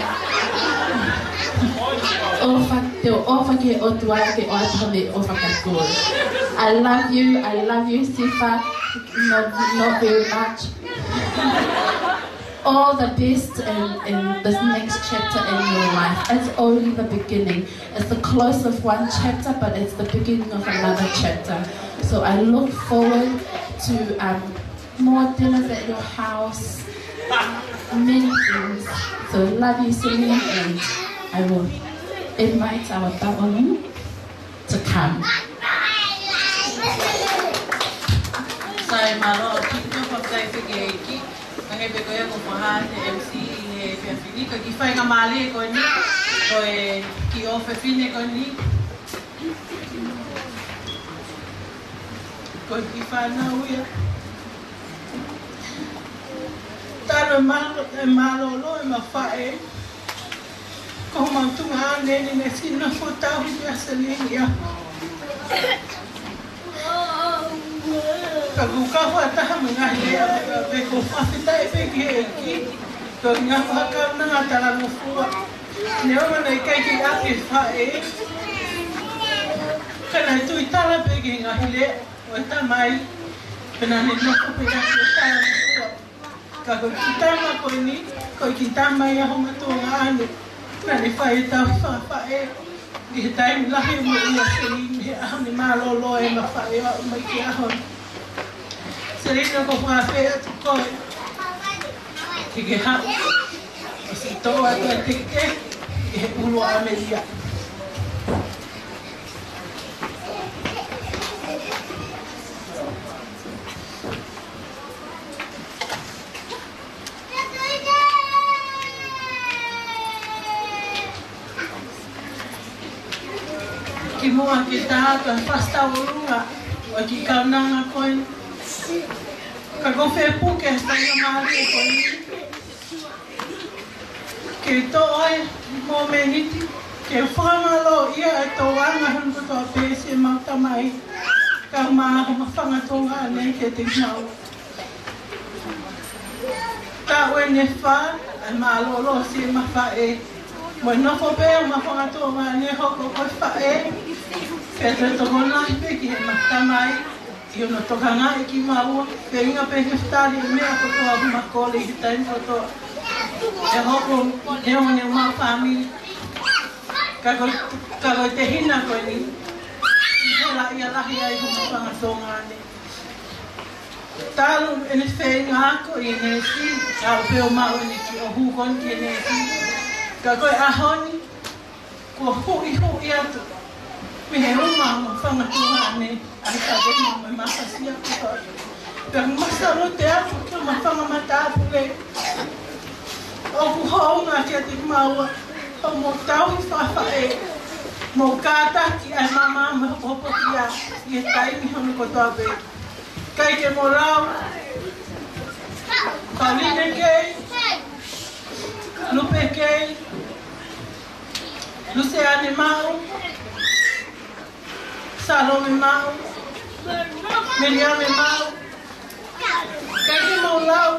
ʻOfa, te u ʻofa ki he ʻOtua ke ʻoatu ha meʻaʻofa kia koe. I love you, I love you, Sifa. Not, not very much. All the best in, in this next chapter in your life. It's only the beginning. It's the close of one chapter, but it's the beginning of another chapter. So I look forward to, um, more dinners at your house, many things. So love you, Celine, and I will invite our Taʻamonū to come. Sai, mālō, kiʻi tau fakafetaʻi ki he ʻEiki. Hangē pē ko ia kuo fakahā ʻe he M C ʻi he efiafi ni, ko e kiʻi faingamālie ko eni, ko e kiʻi ʻofefine ko eni. Ko e kiʻi fānau ia. Talu e mālō, e mālōlō ʻema faʻē. Ko homau tuongaʻane ni ne siʻi nofo tauhi pē ʻa Celine ia. Ka kuo kau fakataha mo e ngaahi lea, pea ʻoku ou fakafetaʻi pē ki he ʻEiki, ko e ngaahi fakakaunanga talangofua. Neongo naʻe ʻikai ke ʻi ʻapi e faʻē, ka naʻe tui tala pē ki he ngaahi lea ʻo e tamai, pea naʻa ne nofo pē ʻaki e talangofua. Ka ko e kiʻi tama ko eni, ko e kiʻi tama ia homau tuongaʻane. Naʻa ne fai e tauhi fakafaʻē ʻi he taimi lahi mo ia Celine, he ʻaho ni mālōlō ʻema faʻē ʻo aʻu mai ki he ʻaho ni. Celine, ʻoku ou fakaafeʻi atu koe ke ke haʻu ʻo siʻi toʻo atu e teke ʻi he ʻulu ʻo ʻAmelika. Kimuʻa ke tā atu e fasi tauʻolunga ʻo e kiʻi kaunanga ko eni, ka ʻoku ou fie puke e faingamālie ko eni ke toʻo e mōmeniti ke fakamālōʻia e tokanga hono kotoa pē siʻemau tamai, kae ʻumaʻā homau fanga tuongaʻane kiate kimaua. Taʻu eni ʻe fā ʻa e mālōlō siʻema faʻē, mo e nofo pē homau fanga tuongaʻane hoko ko e faʻē, pea toe tokolahi pē ki heʻema tamai ʻi hono tokangaʻi kimaua, feinga pē ke fetali e meʻa kotoa ʻoku ma kole ʻi he taimi kotoa. ʻE hoko, neongo ʻemau fāmili, ka ko, ka ko e tehina ko eni, ʻi he laʻi ia lahi ai homau fanga tuongaʻane. Talu ʻene feinga ako ʻi he neesi, ka ʻoku pehē ʻo maʻu ʻene kiʻi ʻohake ko eni ki he neesi. Ka ko e ʻaho ni, kuo huʻihuʻi atu mei he uma homau fanga tuongaʻane, ʻa e kaveinga mo e mafasia kotoa. Pea ʻoku ma salute atu ki homau fanga matāpule. ʻOku hounga kiate kimaua hoʻomou tauhi fakafaʻē. Mou kātaki ʻa e maama mo e hopohopo ia ʻi he taimi hono kotoa pē. Kaikemolau, Pauline Kei, Lupe Kei, Luseane Maʻu, Salome Maʻu, Meliame Maʻu. Kaikemolau,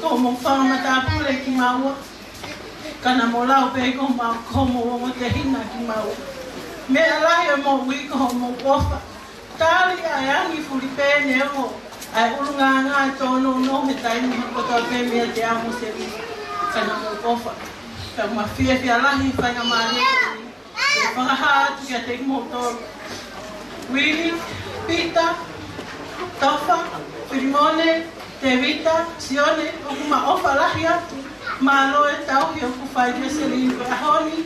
ko hoʻomou fanga matāpule kimaua. Ka naʻa mou lau pē ko hoʻomou, ko hoʻomou ongo tehina kimaua. Meʻa lahi ʻo e moʻui ko hoʻomou ʻofa. Tali ʻa e angi fulipē neongo ʻa e ʻulungaanga ʻe tōnounou he taimi kotoa pē meiate au mo Selina. Ka naʻa mou ʻofa. Ka ʻoku ma fiefia lahi he faingamālie ko eni ke fakahā atu kiate kimoutolu. Uili, Pita, Tofa, Filimone, Tēvita, Sione, ʻoku ma ʻofa lahi atu. Mālō e tauhi ʻoku fai kia Selina he ʻaho ni,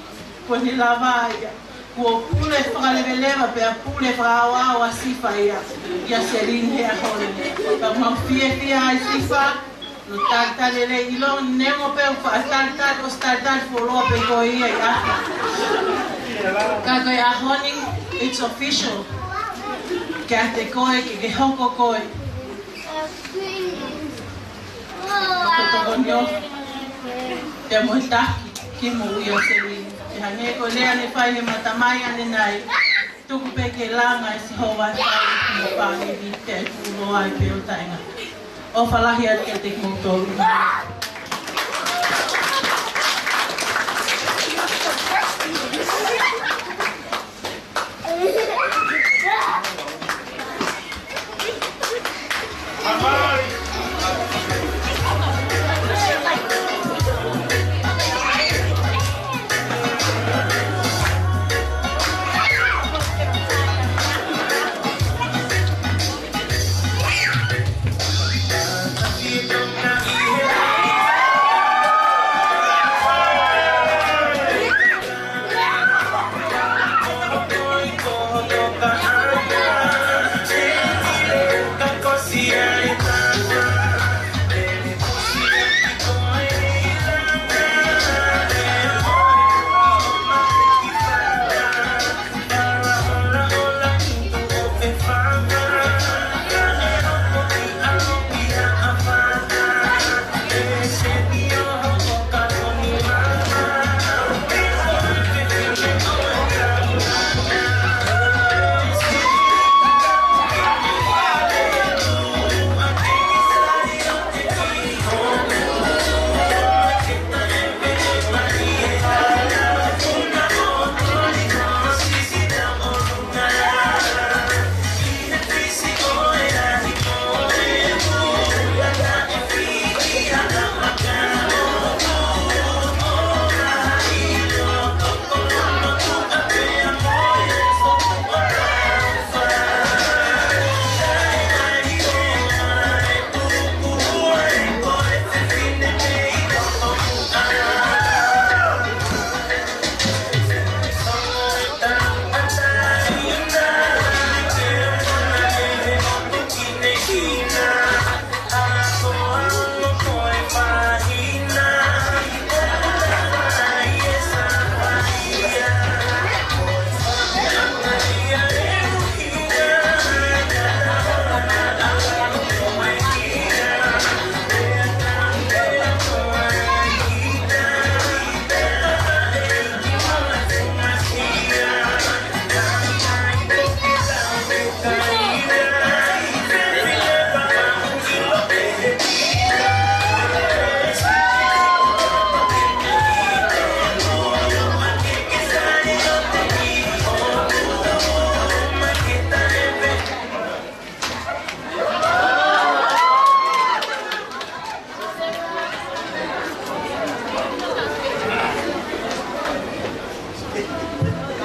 kuo ne lava ia. Kuo pule fakaleveleva pea pule fakaaoao ʻa Sifa ia kia Selina he ʻaho ni. Ka ʻoku ma fiefia ai Sifa, no talitali lelei ʻilo, neongo pē ʻoku faʻa talitali, ʻosi talitali fuoloa pē ko ia ʻi ʻaho. Ka ko e ʻaho ni, it's official. Kiate koe, ke ke hoko koe ko e tokoni ʻofa pea mo e taki ki he moʻui ʻa Selina. ʻE hangē ko e lea ne fai he mata mai ʻanenai, tuku pē ke langa ʻe Sihova e fale mo e fāmili, pea ʻe tuʻuloa ai pē ʻo taʻengata. ʻOfa lahi atu kiate kimoutolu.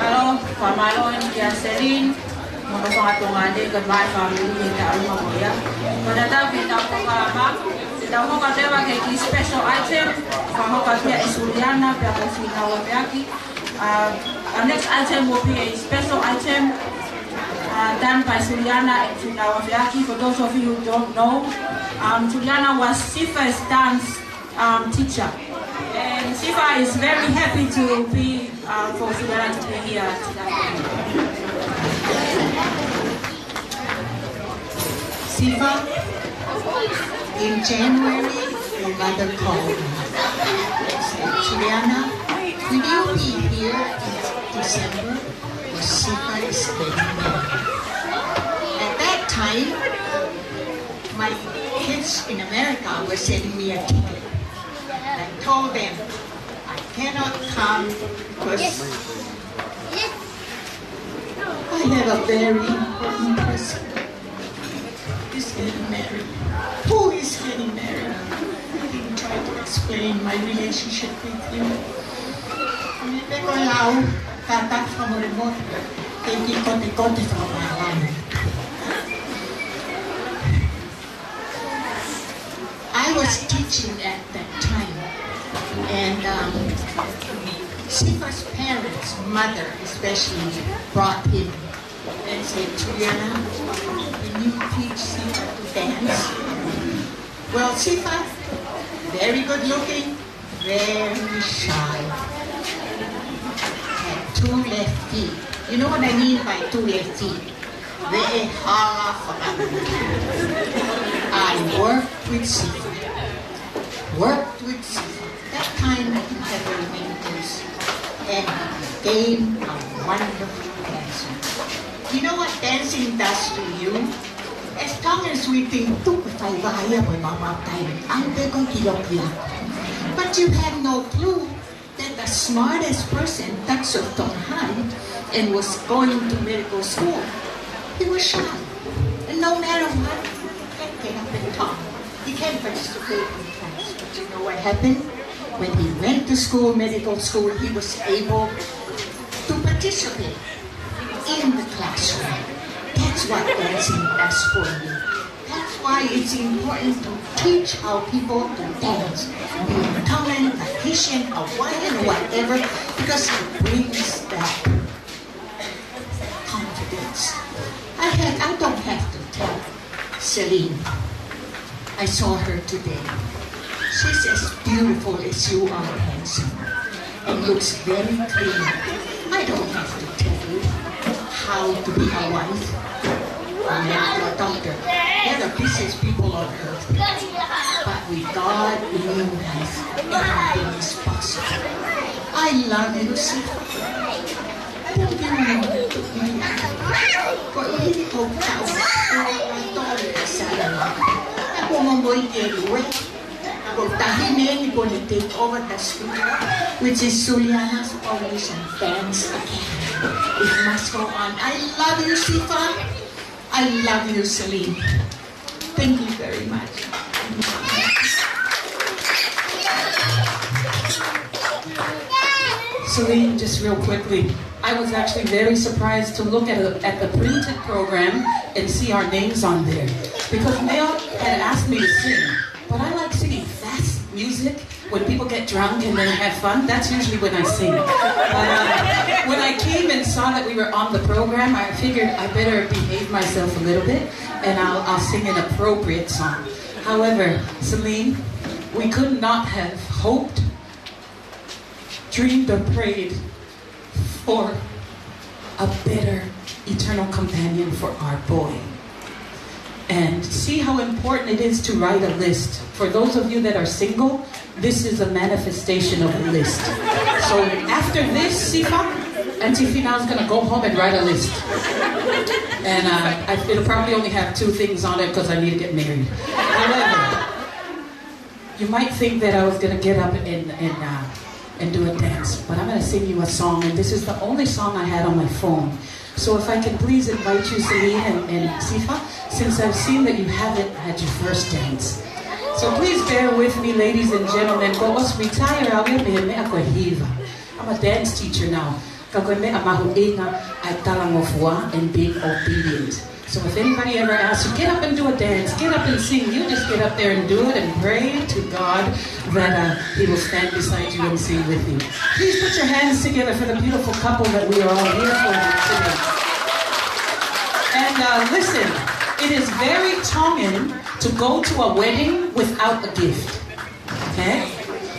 Mālō, fakamālō eni kia Selina mo hono fanga tuongaʻane kae ʻumaʻā e fāmili he taʻu ʻuluaki ko ia. Ko ʻetau kiʻi tau polokalama, te tau hoko atu leva ki he kiʻi special item, fakahoko atu ia ʻe Suliana pea mo Fīnau Afeaki. Uh, our next item will be a special item, uh, done by Suliana and Fīnau Afeaki. For those of you who don't know, um, Suliana was Sifa's dance, um, teacher. And Sifa is very happy to be, uh, for Sifa to be here today. Sifa, in January, your mother called me. Said, "Juliana, will you be here in December? Because Sifa is getting married." At that time, my kids in America were sending me a ticket. I told them, "I cannot come because I have a very important person. He's getting married." "Who is getting married?" I didn't try to explain my relationship with you. Mei he pē ko e lau, kātaki fakamolemole, teʻeki kotekote fakapālangi. I was teaching at that time, and, um, Sifa's parents, mother especially, brought him and said, "Juliana, can you teach Sifa to dance?" Well, Sifa, very good looking, very shy, had two left feet. You know what I mean by two left feet? Veʻe hala fakaʻuta. I worked with Sifa. Worked with Sifa. That time I didn't have very many years. And he became a wonderful dancer. You know what dancing does to you? As long as we think, "Tuku e faiva ia mo e maumau taimi, ʻalu pē ko ē ki loki." But you have no clue that the smartest person, Tatsuo Tonga High, and was going to medical school, he was shy. And no matter what, he can't get up and talk. He can't participate in class. But you know what happened? When he went to school, medical school, he was able to participate in the classroom. That's what dancing does for you. That's why it's important to teach our people to dance, be Tongan, Tahitian, Hawaiian, whatever, because it brings that confidence. I had, I don't have to tell Celine. I saw her today. She's as beautiful as you are handsome and looks very clean. I don't have to tell you how to be a wife or a daughter. They're the busiest people on earth. But with God in your life, everything is possible. I love you, Sifa. Thank you, Lord. Ko e hili ko e tau, ko e tau e sala. Ko e momoi ke lue. Ko e taʻahine ni ko eni take over the studio, which is Juliana's Polish and Dance Academy. It must go on. I love you, Sifa. I love you, Celine. Thank you very much. Celine, just real quickly, I was actually very surprised to look at, a, at the printed program and see our names on there. Because Mel had asked me to sing, but I like singing fast music when people get drunk and then have fun. That's usually when I sing. But, uh, when I came and saw that we were on the program, I figured I better behave myself a little bit, and I'll, I'll sing an appropriate song. However, Celine, we could not have hoped, dreamed, or prayed for a better eternal companion for our boy. And see how important it is to write a list. For those of you that are single, this is a manifestation of a list. So after this, Sifa, Auntie Finau is gonna go home and write a list. And, uh, I, it'll probably only have two things on it 'cause I need to get married. However, you might think that I was gonna get up and, and, uh, and do a dance, but I'm gonna sing you a song, and this is the only song I had on my phone. So if I can please invite you, Celine and, and Sifa, since I've seen that you haven't had your first dance. So please bear with me, ladies and gentlemen. Ko e retire au ia mei he meʻa ko e hiva. I'm a dance teacher now. Ka ko e meʻa mahuʻinga ʻa e talangofua and being obedient. So if anybody ever asks you, "Get up and do a dance, get up and sing," you just get up there and do it and pray to God that, uh, He will stand beside you and sing with you. Please put your hands together for the beautiful couple that we are all here for today. And, uh, listen, it is very Tongan to go to a wedding without a gift. Okay?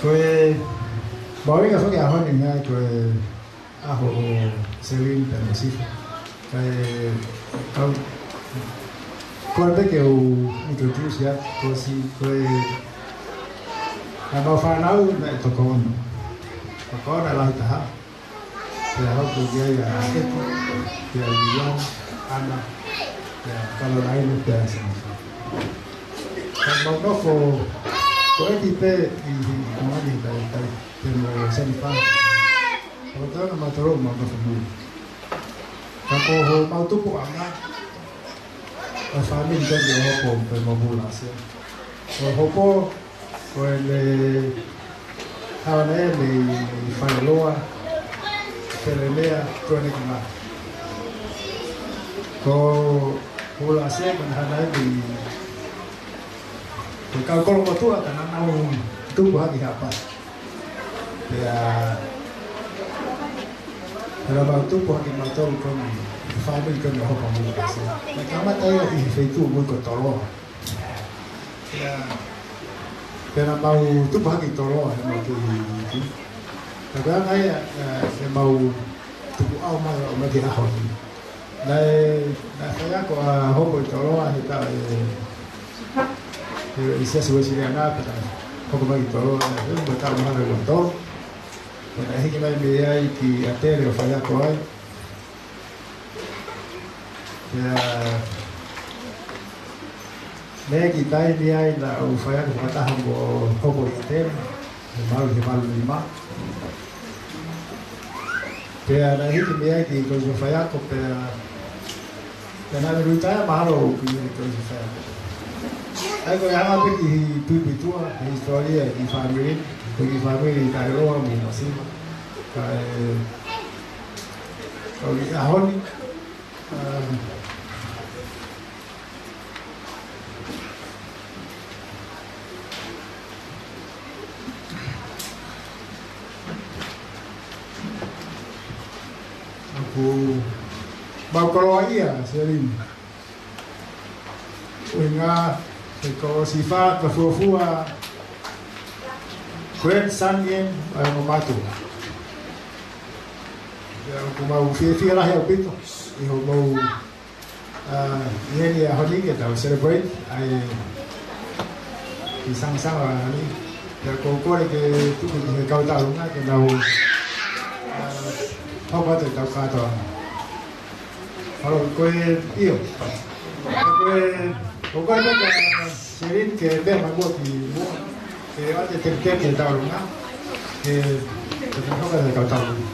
Ko e mahuʻinga foki ʻaho ni, ʻa ia ko e ʻaho ʻo Selin pea mo Sifa. Kae kau, ko e peke u introduce ia, ko si, ko e, naʻa mau fānau naʻe toko ono. Toko ono lahi taha. Pea hoko ki ai ʻa Eti, pea Liliana, ʻAna, pea Kalolaine, pea Senifa. Ka mau nofo, ko Eti pē ʻi, ʻi, ʻi, ʻi, ʻi, ʻi, pea mo Senifa. Ko e taha naʻa mau tolo mau nofo muli. Ka ko homau tupuʻanga, ʻa e fāmili ko eni ʻo Hopo pea mo Vula Asia. Ko Hopo, ko ʻene haʻu ʻana ia mei Faleloa, Felemea, Tuʻanekina. Ko Vula Asia, ko ʻene haʻu ʻana ia mei, ko e kau Kolomotuʻa, ka naʻa nau tupu hake ʻi Haʻapai. Pea, pea naʻa mau tupu hake mautolu ko eni, fāmili ko eni ʻo Hopo mo Vula Asia. Naʻe kamata ia ʻi he feituʻu ʻoku ui ko Toloa. Pea, pea naʻa mau tupu hake ʻi Toloa, heʻemau kei iiki. Pea ko e anga ia, ʻe, heʻemau tupuʻau mai ʻo aʻu mai ki he ʻaho ni. Naʻe, naʻe faiako ʻa Hopo ʻi Toloa he taʻu ʻe, ʻe, ʻi he Siasi Uēsiliana pea naʻe hoko mai ki Toloa, ʻi he taʻu mahalo ʻe ua tolu. Pea naʻe hiki mai mei ai ki ʻAtele ʻo faiako ai. Pea, mei he kiʻi taimi ai naʻa ku faiako fakataha mo Hopo ʻi ʻAtele, he valu, he valu nima. Pea naʻe hiki mei ai ki he Kolisi Faiako pea, pea naʻa ne lutaea mahalo ʻo aʻu ki he Kolisi Faiako. ʻA ia ko e anga pē kiʻi puipuituʻa, he hisitōlia ʻi he fāmili, ko e kiʻi fāmili taʻeʻiloa mo masiva. Kae, ka ʻi he ʻaho ni, ʻa, ʻoku mau koloaʻia, Selin. ʻUhinga, he ko Sifa, ko e fuofua grandson ia ʻa e ongo mātuʻa. Pea ʻoku mau fiefia lahi ʻaupito ʻi hoʻomou ʻa, ʻi heni ʻaho ni ke tau celebrate ʻa e, ʻi he sangosango ʻaho ni. Pea ʻoku ou kole ke tuku ki he kau tauʻolunga ke nau, ʻa, hoko atu ʻetau kātoanga. Halo, ko e ʻio. Ko e, ʻoku ou kole ke Selin ke pehē mai muʻa ki muʻa. Ke ʻoatu e tēpitepi ki he tauʻolunga. Ke, ke hoko atu e kau tauʻolunga.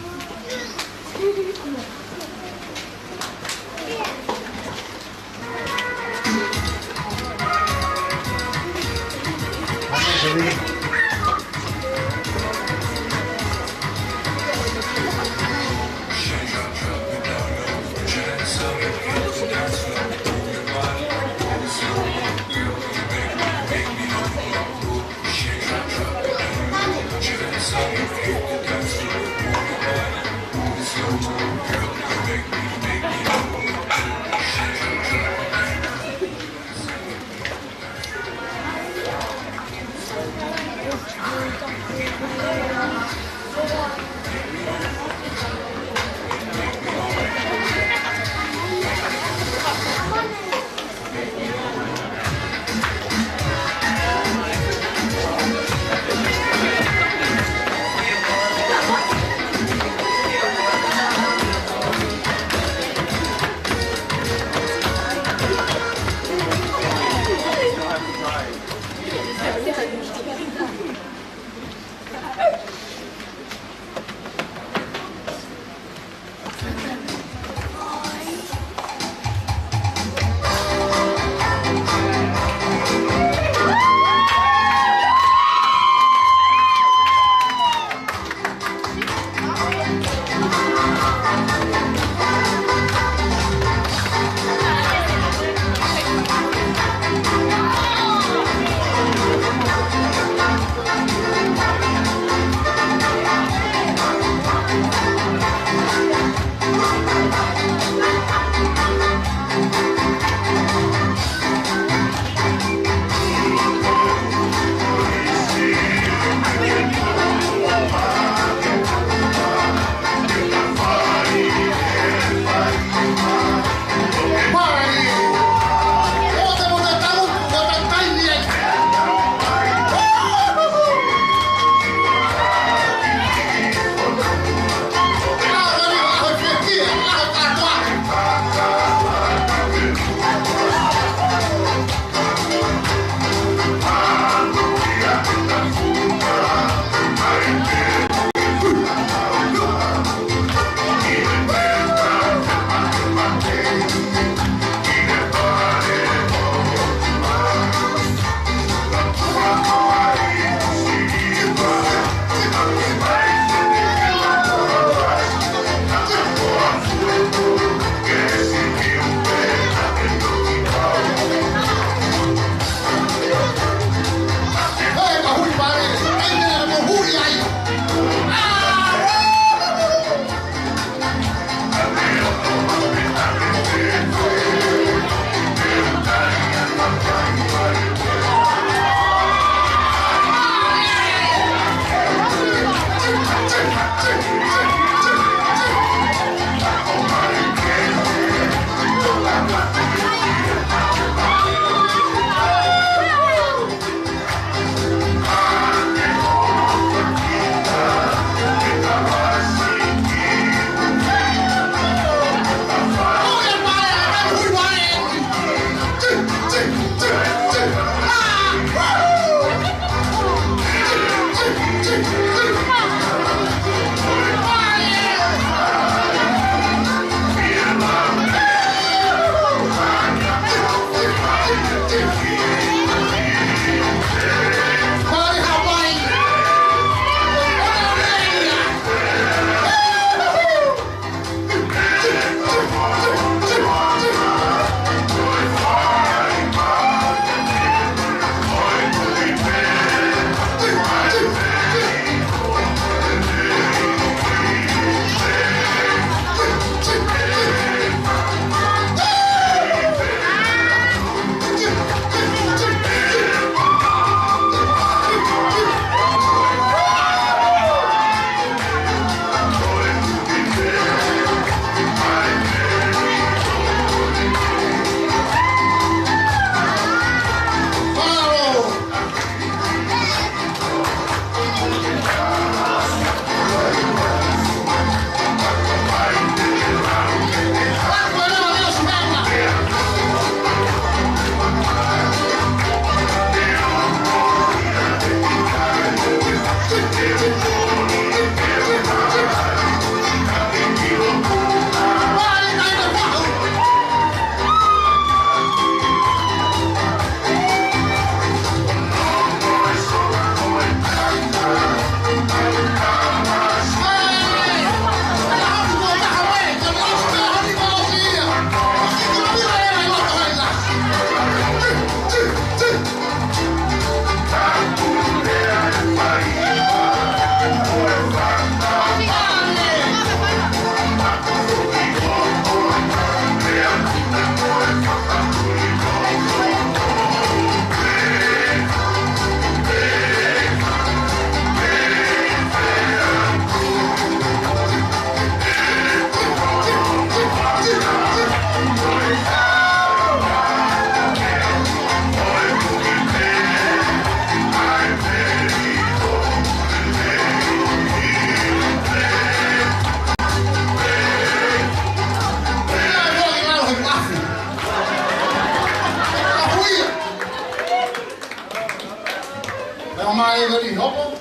Mama Evelyn Hopo.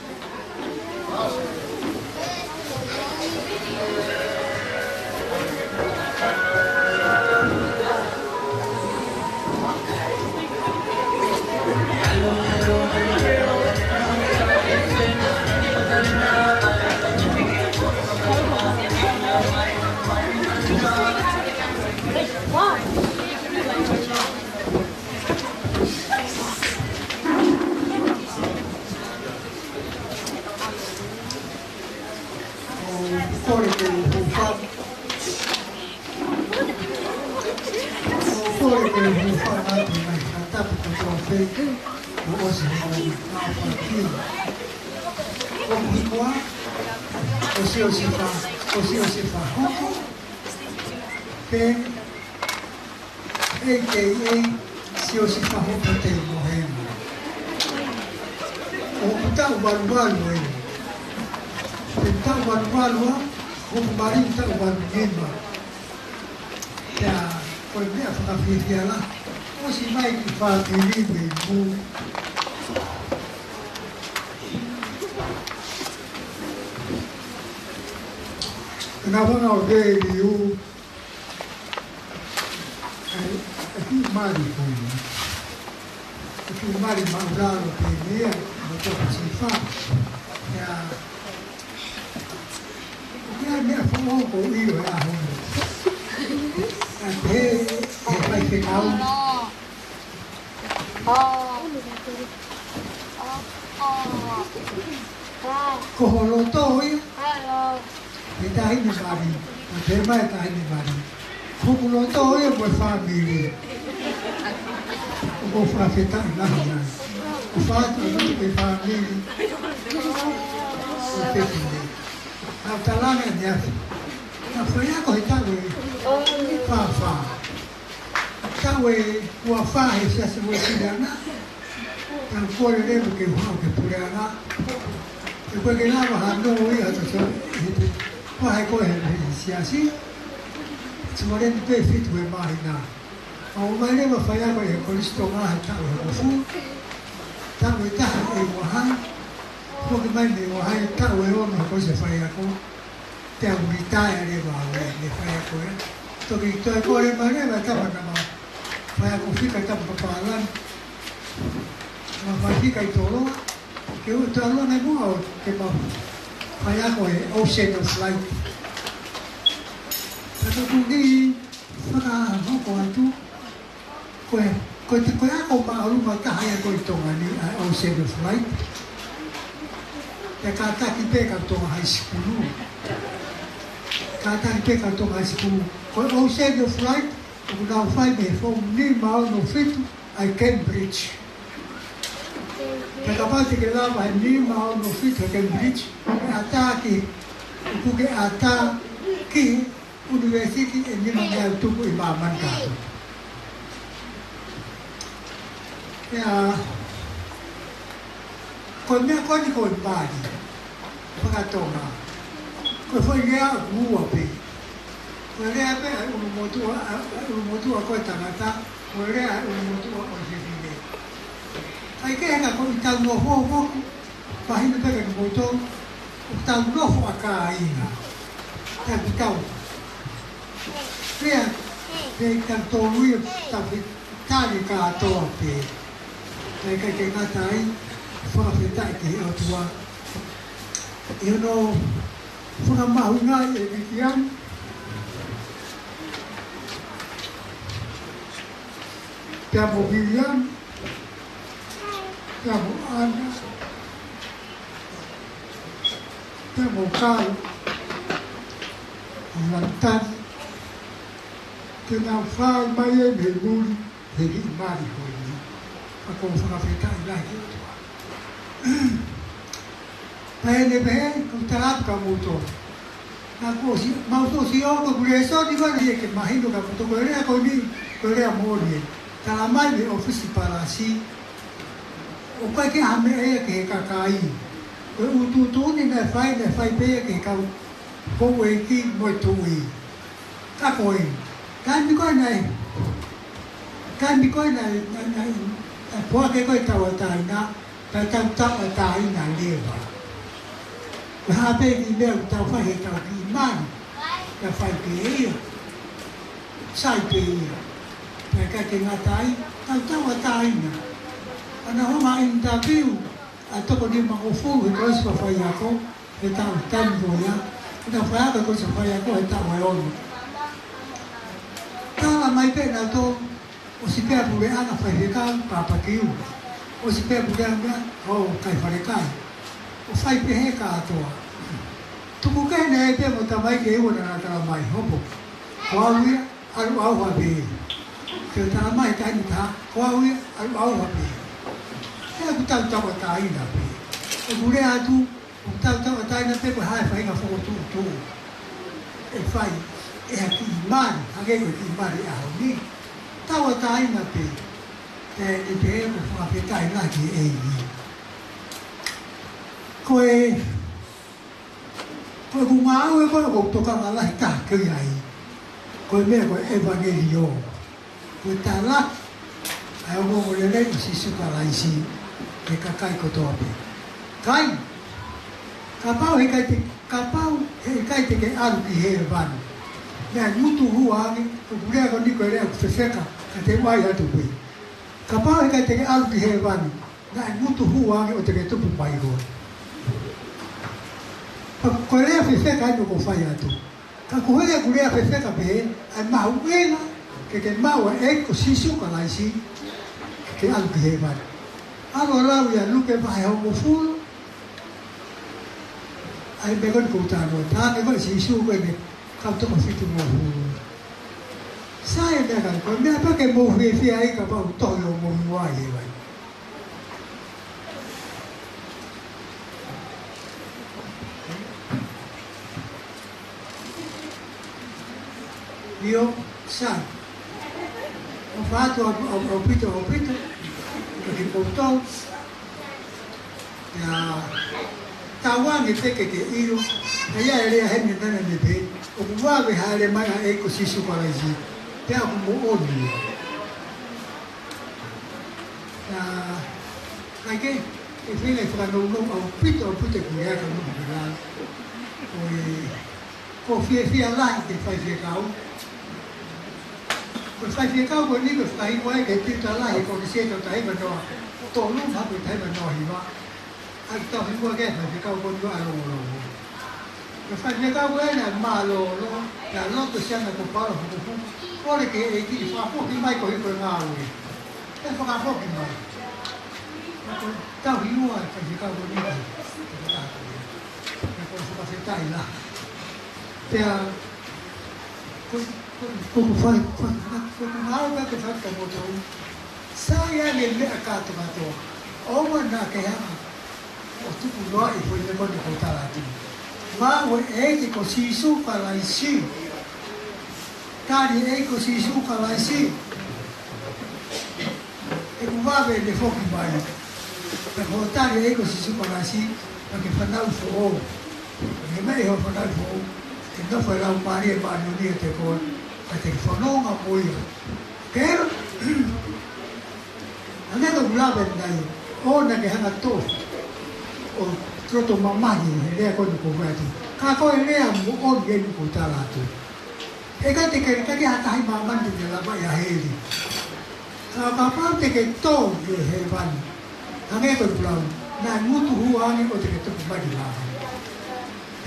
ʻOku ou kole ke u hūfanga. ʻOku ou kole ke u hūfanga atu mai ha tapu kotoa pē ʻo ʻosi hono ngāue fakakino. ʻOku hikoa, ʻosi ʻosi fa, ʻosi ʻosi fa hoko. Pē A K A Siosifa Hopo Tei Mohema. ʻOku taʻu valuvalu eni. Pea taʻu valuvalu ʻa, ʻoku mali taʻu valunima. Pea ko e meʻa fakafiefia lahi, ʻosi mai ki fāmili mei muli. Naʻa vanga ʻo veli u. ʻAi, ʻa e kiʻi mali ko eni. ʻA e kiʻi mali māʻulalo pē meia, mo tō Siosifa. ʻIa, ʻoku ʻi ai e meʻa foʻou ko ʻio he ʻaho ni. ʻA e pehē ʻe he faifekau. Ko ho loto ia? ʻE taʻahine mali, ʻo te mai taʻahine mali. Ko hoku loto ia mo e fāmili. ʻOku ou fakafetaʻi lahi ai. ʻOku ou fakaʻamu atu ki he fāmili. ʻO te kine. Naʻa ku talaange ʻaneafi. Naʻa ku faiako he taʻu ʻe fāfā. Taʻu ʻe uafā he Siasi Uēsiliana. Naʻa ku kole leva ke u haʻu ki he puleʻanga. He ʻoku ʻikai ke lava hano ia ʻa e taʻu ʻe he te vahe ko ē he, he siasi. Tuʻu leva pē fitu he māhina. Naʻa ku ō mai leva ʻo faiako ʻi he Kolisi Tonga he taʻu ʻe hongofulu. Taʻu ʻe taha ʻi ʻUahai. Foki mai mei ʻUahai taʻu ʻe ono he Kolisi Faiako. Pea u retire leva au mei he faiako ia. Toki toe kole mai leva e tama naʻa ma faiako fika, tama papālangi. Naʻa ma fai fika ʻi Toloa. Ke u toe ʻalu ange muʻa ʻo ke ma faiako he Ocean of Light. Pea toki fakahoko atu. Ko e, ko e, ko e ako māʻolunga taha ia ko ē ʻi Tonga ni, ʻa e Ocean of Light. Pea kātaki pē kau Tonga High School. Kātaki pē kau Tonga High School. Ko e Ocean of Light, ʻoku nau fai mei he fomu nima ono fitu ʻa e Cambridge. Pea kapau te ke lava he nima ono fitu he Cambridge, ʻe ʻatā ki, ʻoku ke ʻatā ki ʻunivēsiti ʻe nimangeau tupu ʻi māmani kātoa. ʻIa, ko e meʻa ko eni ko e mali faka-Tonga. Ko e foʻi lea ʻoku ua pē. Ko e lea pē ʻa e ʻulumotuʻa, ʻa e ʻulumotuʻa ko e tangata, ko e lea ʻa e ʻulumotuʻa ʻo e fefine. ʻIkai ke heka ko ʻetau nofo foki, mahino pē kiate kimoutolu, ʻoku tau nofo ʻa kāinga. Tau tau. Pea, pea tau tolu ia, tau fetali kātoa pē. Pea ʻikai ke ngata ai, fakafetaʻi ki he ʻOtua. ʻI hono fakamahuʻingaʻi e Vivian, pea mo Vivian, pea mo Ana, pea mo Kai, mo Lantani, ke nau fai mai e mei muli, he kiʻi mali ko eni. Pea ʻoku ou fakafetaʻi lahi ki he ʻOtua. Pea ʻi heʻene pehē, ʻoku ou tala atu kia moutolu. Naʻa ku ʻosi, mau ʻosi ʻosi ʻo ko e lēsoni ko eni ke mahino kia moutolu ko e lea ko eni, ko e lea moʻoni ē. Tala mai mei he ʻōfisi palasi. ʻOku ʻikai ke ʻi ai ha meʻa ia ki he kakai. Ko e ʻutuʻutu ni naʻe fai, naʻe fai pē ia ki he kau houʻeiki mo e tuʻi. Ka ko e, taimi ko ē naʻe, taimi ko ē naʻe, naʻe, naʻe, naʻe poake ko ē tauʻatāina, Pea tau tauʻatāina leva. Ko e hā pē kiʻi meʻa ʻoku tau fai heʻetau kiʻi mali, pea fai pē ia, sai pē ia. Pea ʻikai ke ngata ai, tau tauʻatāina. Ana homa interview ʻa e toko nimangofulu he Kolisi Faiako, he taʻu taimi ko ia, he taʻu faiako he Kolisi Faiako he taʻu ʻe ono. Tala mai pē nautolu, ʻosi pē ʻa e puleʻanga, faifekau, papakiu. ʻOsi pē ʻa e puleʻanga, ʻo kai falekai. ʻO fai pehē kātoa. Tuku kehe naʻe pehē mo e tamaiki ʻe ua naʻa na tala mai, hopo. Ko au ia, ʻalu ʻauha pē. Ke tala mai taimi ʻe taha, ko au ia, ʻalu ʻauha pē. He ʻoku tau tauʻatāina pē. ʻOku lea atu, ʻoku tau tauʻatāina pē ko e hā e faʻahinga fokotuʻutuʻu ʻe fai ʻe ha kiʻi mali, hangē ko e kiʻi mali ʻaho ni. Tauʻatāina pē, ʻe, ʻi he pehē ko e fakafetaʻi lahi ki he ʻEiki. Ko e, ko ʻeku ngāue ko ē ʻoku ou tokanga lahi taha ki ai, ko e meʻa ko e ʻevangeliō. Ko e talaki ʻa e ongoongolelei ʻo Sīsū Kalaisi ki he kakai kotoa pē. Kāinga, kapau heʻikai te, kapau heʻikai te ke ʻalu ki hēvani, naʻe ngutu hua ange, ko e lea ko eni ko e lea ʻoku fefeka, ka te u ʻai atu pē. Kapau heʻikai te ke ʻalu ki hēvani, naʻe ngutu hua ange ʻo te ke tupu mai koe. Ka ko e lea fefeka eni ʻoku ou fai atu. Ka ko e hā ʻeku lea fefeka pē, ʻa e mahuʻinga ke ke maʻu ʻa e ʻEiki ko Sīsū Kalaisi, ke ʻalu ki hēvani. ʻAlu ʻo lau ia Luke vahe hongofulu, ʻa e meʻa ko eni ʻoku ou talanoa, tā ne ko e Sīsū ko eni, kau toko fitungofulu. Sai e meʻa ka ko e meʻa pē ke mou fiefia ai kapau ʻoku tohi hoʻomou hingoa ʻi hēvani. ʻIo, sai. ʻOfa atu ʻaupito, ʻaupito, ʻaupito, ka ki poto. ʻIa, tauange pē ke ke ʻilo, ʻa ia e lea heni naʻa ne pehē, ʻoku vave hāʻele mai ʻa e ʻEiki ko Sīsū Kalaisi, pea ʻoku moʻoni. ʻIa, kae ke, ke feinga ʻi fakanounou ʻaupito, ʻaupito ki he aka mo ki la. Ko e, ʻoku ou fiefia lahi ki he faifekau. Ko e faifekau ko eni ko e fakahingoa ia ki he tiuta lahi ko e Kolisi ʻi he taʻu taha hiva noa tolu, mahalo ko e taha hiva noa hiva. ʻA ia tau hingoa ki he faifekau ko eni ko e Longolongo. Ko e faifekau ko ena mālōlō, naʻe loto siana ko Paula Fukufuku, kole ki he ʻEiki ke fakafoki mai koeʻuhi ko e ngāue. ʻE fakafoki mai. Ko e tau hingoa e faifekau ko eni ko e, ko e fakafetaʻi lahi. Pea, ko, ko, ko, ko fai, ko, ko, ko ngāue pē ke fai ka moto. Sai ange meʻa kātoa kātoa. ʻOua naʻa ke hanga ʻo tuku noaʻi foʻi meʻa ko eni ʻoku ou tala atu. Maʻu e ʻEiki ko Sīsū Kalaisi. Tali e ʻEiki ko Sīsū Kalaisi. ʻOku vave ʻene foki mai. Pea ko e tali e ʻEiki ko Sīsū Kalaisi, pea ke fanauʻi foʻou. Pea ke maʻu hoʻo fanauʻi foʻou, ke nofo e Laumālie Māʻoniʻoni ʻiate koe, pea te ke fononga mo ia. Ke ʻilo, ʻa e meʻa ʻoku ou lave ki ai, ʻoua naʻa ke hanga ʻo, ʻo loto mamahi he lea ko eni ʻoku ou fai atu. Ka ko e lea moʻoni eni ʻoku ou tala atu. ʻE ʻikai te ke, ʻikai ke ha taha ʻi māmani te ne lava ia heli. Ka kapau te ke tō ki hēvani, hangē ko e pulau, naʻe ngutu hua ange ʻo te ke tupu mai ki lalo.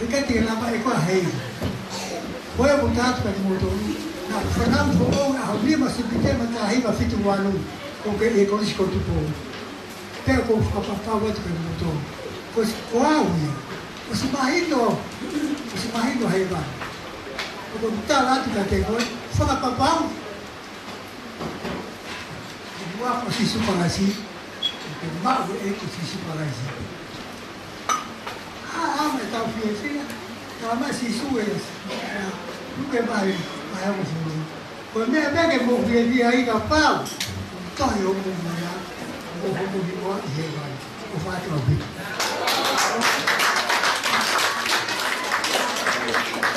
ʻE ʻikai te ke lava ʻe koe ia heli. Ko ia ʻoku ou tala atu kia kimoutolu, naʻa ku fanauʻi foʻou ʻaho nima Sepitema taha hiva fitu valu, ʻoku ou kei ʻi he Kolisi ko Tupou. Pea ʻoku ou fakapapau atu kia kimoutolu. Ko, ko au ia. ʻOsi mahino, ʻosi mahino hēvani. ʻOku ou tala atu kiate koe, fakapapau. Ko e huafa ʻo Sīsū Kalaisi, ke maʻu e ʻEiki ko Sīsū Kalaisi. ʻA, ʻa, mo e tau fiefia, tala mai Sīsū ē, ē, Luke vahe, vahe hongofulu. Ko e meʻa pē ke mou fiefia ai kapau ʻoku tohi hoʻomou hingoa, hoʻomou hingoa ʻi hēvani. ʻOfa atu ʻaupito.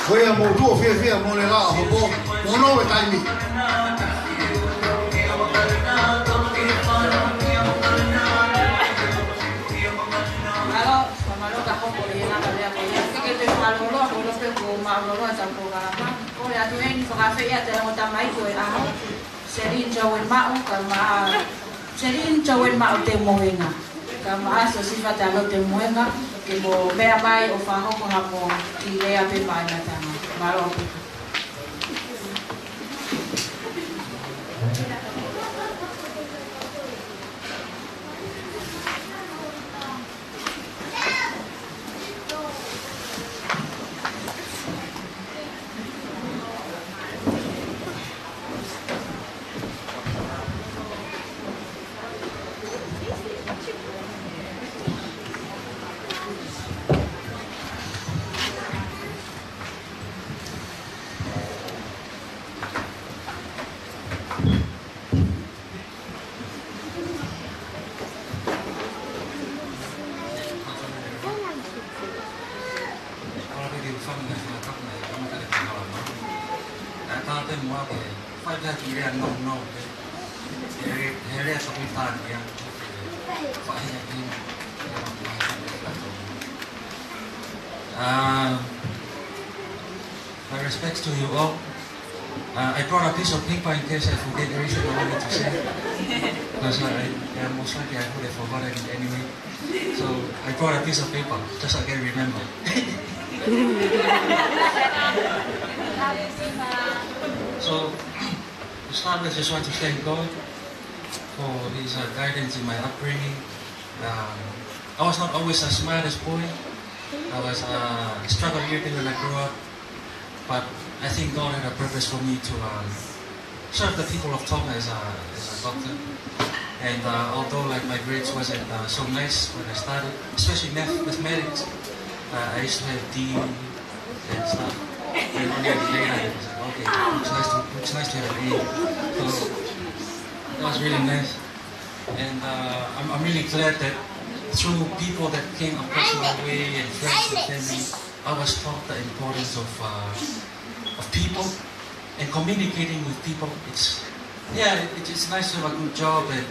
Ko ia mou tuʻu ʻo fiefia mo e lea ʻa Hopo, mo e taimi. Atu heni fakaafeʻi atu e ongo tamaiki ʻo e ʻaho, Selin Joen Maʻu, kae ʻumaʻā Selin Joen Maʻu Temoenga, kae ʻumaʻā Siosifa Talo Temoenga, ke mou meʻa mai ʻo fakahoko haʻamou kiʻi lea pē maʻa e ngaahi tama. Mālō ʻaupito. Uh, my respects to you all. Uh, I brought a piece of paper in case I forget everything I wanted to say. Because I, I, most likely I would have forgotten it anyway. So I brought a piece of paper, just so I can remember. So, to start with, just want to thank God for his, uh, guidance in my upbringing. Um, I was not always the smartest boy. I was, uh, a struggle a little bit when I grew up. But I think God had a purpose for me to, uh, serve the people of Tonga as a, as a doctor. And, uh, although, like, my grades wasn't, uh, so nice when I started, especially math, mathematics, uh, I used to have D and stuff. And only later, I was like, "Okay, looks nice to, looks nice to have an A." So that was really nice. And, uh, I'm, I'm really glad that through people that came across my way and friends and family, I was taught the importance of, uh, of people and communicating with people. It's, yeah, it, it's nice to have a good job and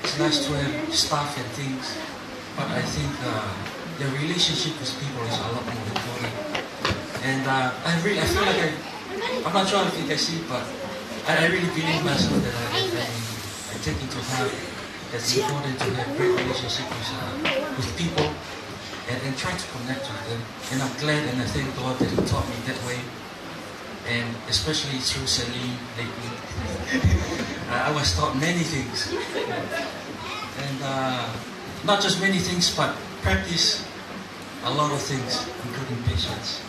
it's nice to have stuff and things, but I think, uh, the relationship with people is a lot more important. And, uh, I really, I feel like I, I'm not sure if you can see, but I, I really believe myself that I, I, I take into heart that it's important to have great relationship with, uh, with people and, and try to connect with them. And I'm glad and I thank God that he taught me that way. And especially through Celine lately. Uh, I was taught many things. And, uh, not just many things, but practice a lot of things, including patience.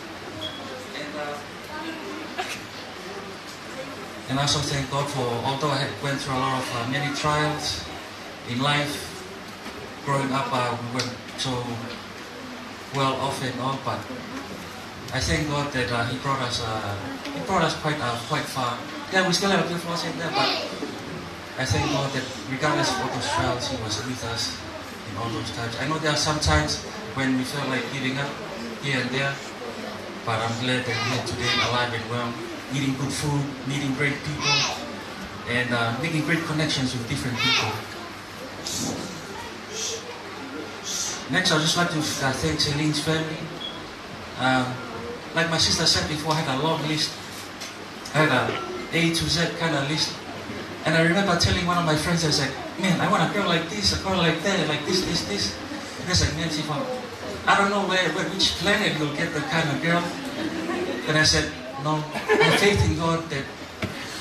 And, uh, and I also thank God for, although I had went through a lot of, uh, many trials in life, growing up, uh, we weren't so well off and on, but I thank God that, uh, he brought us, uh, he brought us quite, uh, quite far. Yeah, we still have a beautiful ocean there, but I thank God that regardless of all those trials, he was with us in all those times. I know there are some times when we felt like giving up here and there, but I'm glad that we're here today, alive and well, eating good food, meeting great people, and, uh, making great connections with different people. Next, I'd just like to, uh, thank Celine's family. Um, like my sister said before, I had a long list. I had a A to Z kind of list. And I remember telling one of my friends, I was like, "Man, I want a girl like this, a girl like that, like this, this, this." And I was like, "Man, Sifa, I don't know where, where, which planet you'll get that kind of girl." And I said, "No, I have faith in God that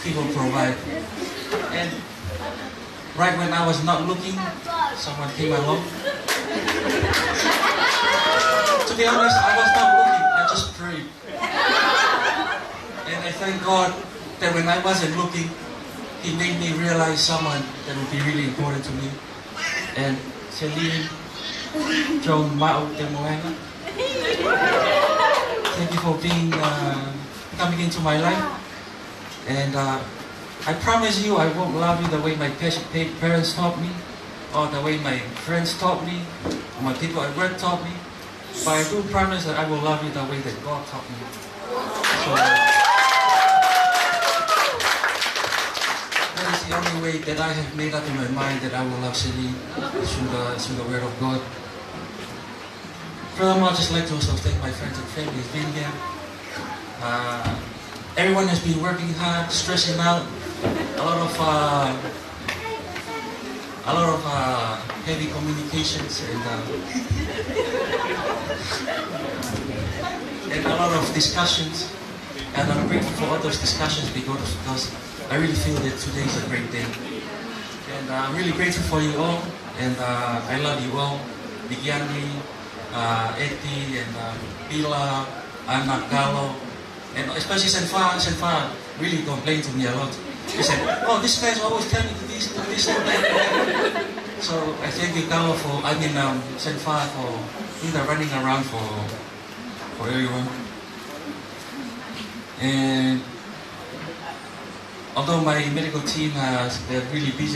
he will provide." And right when I was not looking, someone came along. To be honest, I was not looking. I just prayed. And I thank God that when I wasn't looking, he made me realize someone that would be really important to me. And Celine Joan Maʻu Temoenga, thank you for being, uh, coming into my life. And, uh, I promise you I won't love you the way my pa-, pa-, parents taught me, or the way my friends taught me, or my people at work taught me. But I do promise that I will love you the way that God taught me. So, that is the only way that I have made up in my mind that I will love Celine, through the, through the word of God. Furthermore, I'd just like to also thank my friends and family who've been here. Uh, Everyone has been working hard, stressing out, a lot of uh, a lot of uh, heavy communications and uh, and a lot of discussions. And I'm grateful for all those discussions because, because I really feel that today is a great day. And uh, I'm really grateful for you all. And uh, I love you all. Nikiani, uh, Eti, and um, Pila, Ana, Kalo, and especially Senfa. Senfa really complained to me a lot. He said, "Oh, this guy's always telling me this, do this, do that, do that." So I thank you, Kalo, for, I mean, um, Senfa, for doing the running around for, for everyone. And although my medical team has, they're really busy